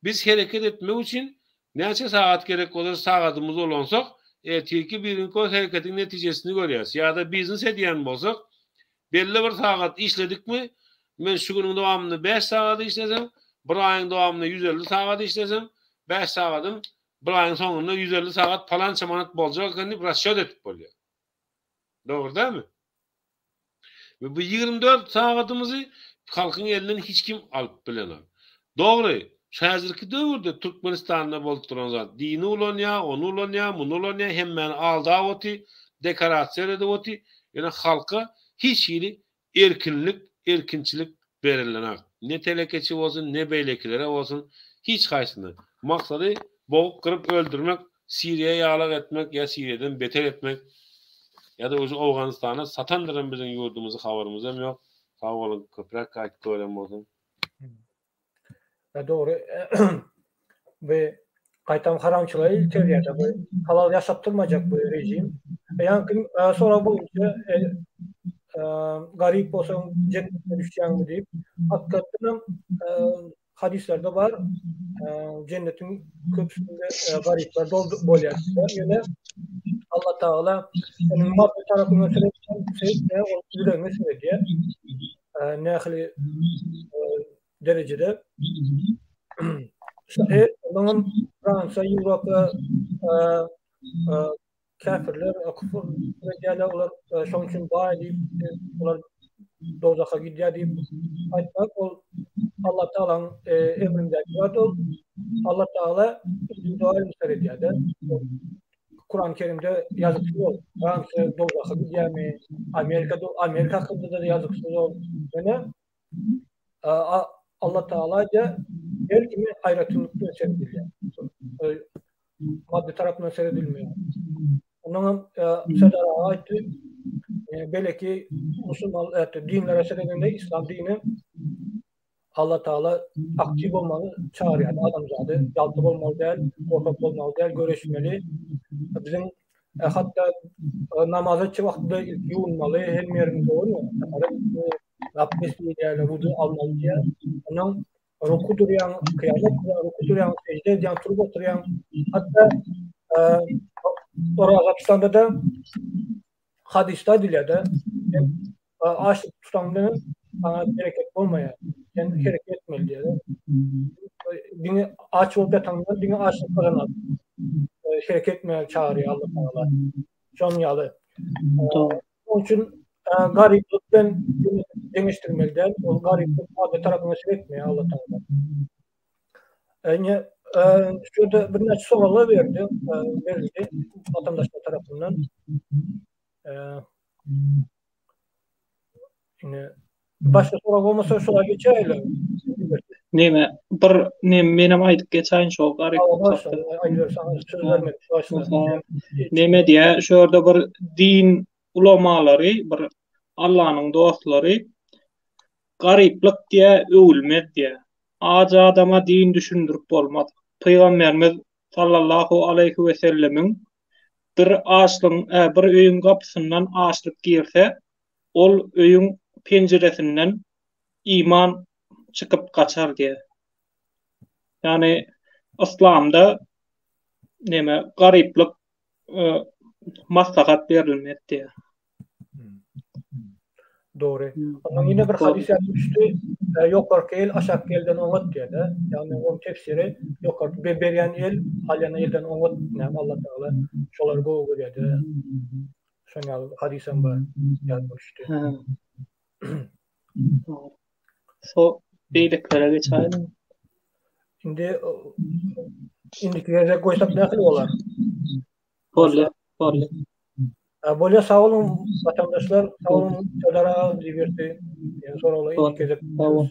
biz hereket etmek üçin näçe sagat gerek bolsa sagadymyzy ulansak, ertirki birginki ol hereketiň netijesini görýäris. Ýa-da biznes edýän bolsak, Belli bir sagat işledikmi, men şu günüň dowamynda bäş sagat işlesem, bir aýyň dowamynda 150 sagat işlesem, bäş sagadym bir aýyň soňunda 150 sagat palança manat boljak eken diýip rasçýot edip bolýar. Dogry dälmi? We bu 24 sagadymyzy halkyň elinden hiç kim alyp bilenok. Dogry, şu häzirki döwürde Türkmenistanda bolup duran zat dini ulanýar, ony ulanýar, muny ulanýar, hemmäni aldap oty, dekorasiýa edip oty, ýöne halka hiç hili erkinlik, erkinçilik berilenok. Ne telekeçi bolsun, ne beýlekilere bolsun, hiç haýsyna. Maksady bogup gyryp öldürmek, Siriýa ýalak etmek ýa Siriýadan beter etmek ýa-da uje Owganystana satandyram biziň ýurdumyzy habarymyzam ýok. Sag boluň, köpräk aýdyp gören bolsaň. Ya dogry. Bu gaýtam haramçylyga iterýär-de bu halal ýaşatdyrmajak bu rejim. Ýaňky sorag boýunça garyp bolsaň jennete düşýäňmi diýip, hakykatdanam hadyslerde bar. Jennetiň köpüsinde garyplar doldy bolýar. Ýöne Allah Tagala seniň maddy tarapyňa seretmeýär, ol ýüregiňe seredýär. Nähili derejede Onuň Fransiýa, Ýewropa käfirler küfür edýärler, olar şonuň üçin baý diýip, olar dowzaha gidýär diýip aýtmak, ol Allah Tagalaň emrindäki zat ol. Allah Tagala indiwidual seredýär-de. Kurany Kerimde ýazyksyz ol. Fransiýa dowzaha gidýärmi? Amerika Amerika hakynda-da ýazyksyz ol. Ýöne Allah Tagala aýdýar, her kimi aýratynlykda seredilýär. Maddy tarapyndan seredilmeýär. Ondan hem Serdar aga aýtdy, beleki musulman dinlere seredende islam dini Allah Tagala aktiw bolmagy çagyrýar adamzady. Ýalta bolmaly däl, gorkak bolmaly däl, göreşmeli. Biziň hatda namaz etjek wagtda ilk ýuwunmaly, hemme ýeriňi dogrymy? Abdest diýýärler, wudu almaly diýýär. Ondan ruku durýaň, kyýamat kylýaň, ruku durýaň, sejde edýäň, turup oturýaň. Hatda oraza tutanda-da hadysda aýdylýar-da, sen açlyk tutaňda saňa bereket bolmaýar. Sen hereket etmeli diýýär. Diňe aç bolup ýataňda diňe açlyk gazanarsyň. Hereket etmäge çagyrýar Allah Tagala. Şonuň ýaly. Şonuň üçin garyplyk bilen deňeşdirmeli däl. Ol garyplyk maddy tarapyna seretmeýär Allah Tagala. Ine, şu ýerde birnäçe soraglar berdi, berildi watandaşlar tarapyndan. Ine, başga sorag bolmasa şola geçäýeli. Neme, bir nem menem aýdyp geçäýin şo garyp. Neme diýä, şu ýerde bir din ulamalary, bir Allanyň dostlary garyplyk diýä öwülmez diýä. Aç adama din düşündirip bolmaz. Pygamberimiz sallallahu aleýhi we sellemiň bir açlygyň, bir öýüň gapysyndan açlyk girse, ol öýüň penjiresinden iman çykyp gaçar diýýär. Ýagny yslamda neme garyplyk maslahat berilmez diýýär. Dogry. Ondan ýene bir hadys ýadyma düşdi. Ýokarky el aşakky elden oňat diýýär-de. Ýagny onuň tefsiri ýokarky berýän el alýan elden oňat näme Allah Tagala şolary gowy görýär-de. Şoň ýaly hadysam bar ýadyma düşdi. Şo beýlekilere geçäýeliň. Indi indiki gezek goýsak nähili bolar? Bolýar, bolýar. Bolýar, sag boluň watandaşlar, sag boluň Serdar aga diýip ýördi. Ýene soraglar indiki gezek. Sag boluň.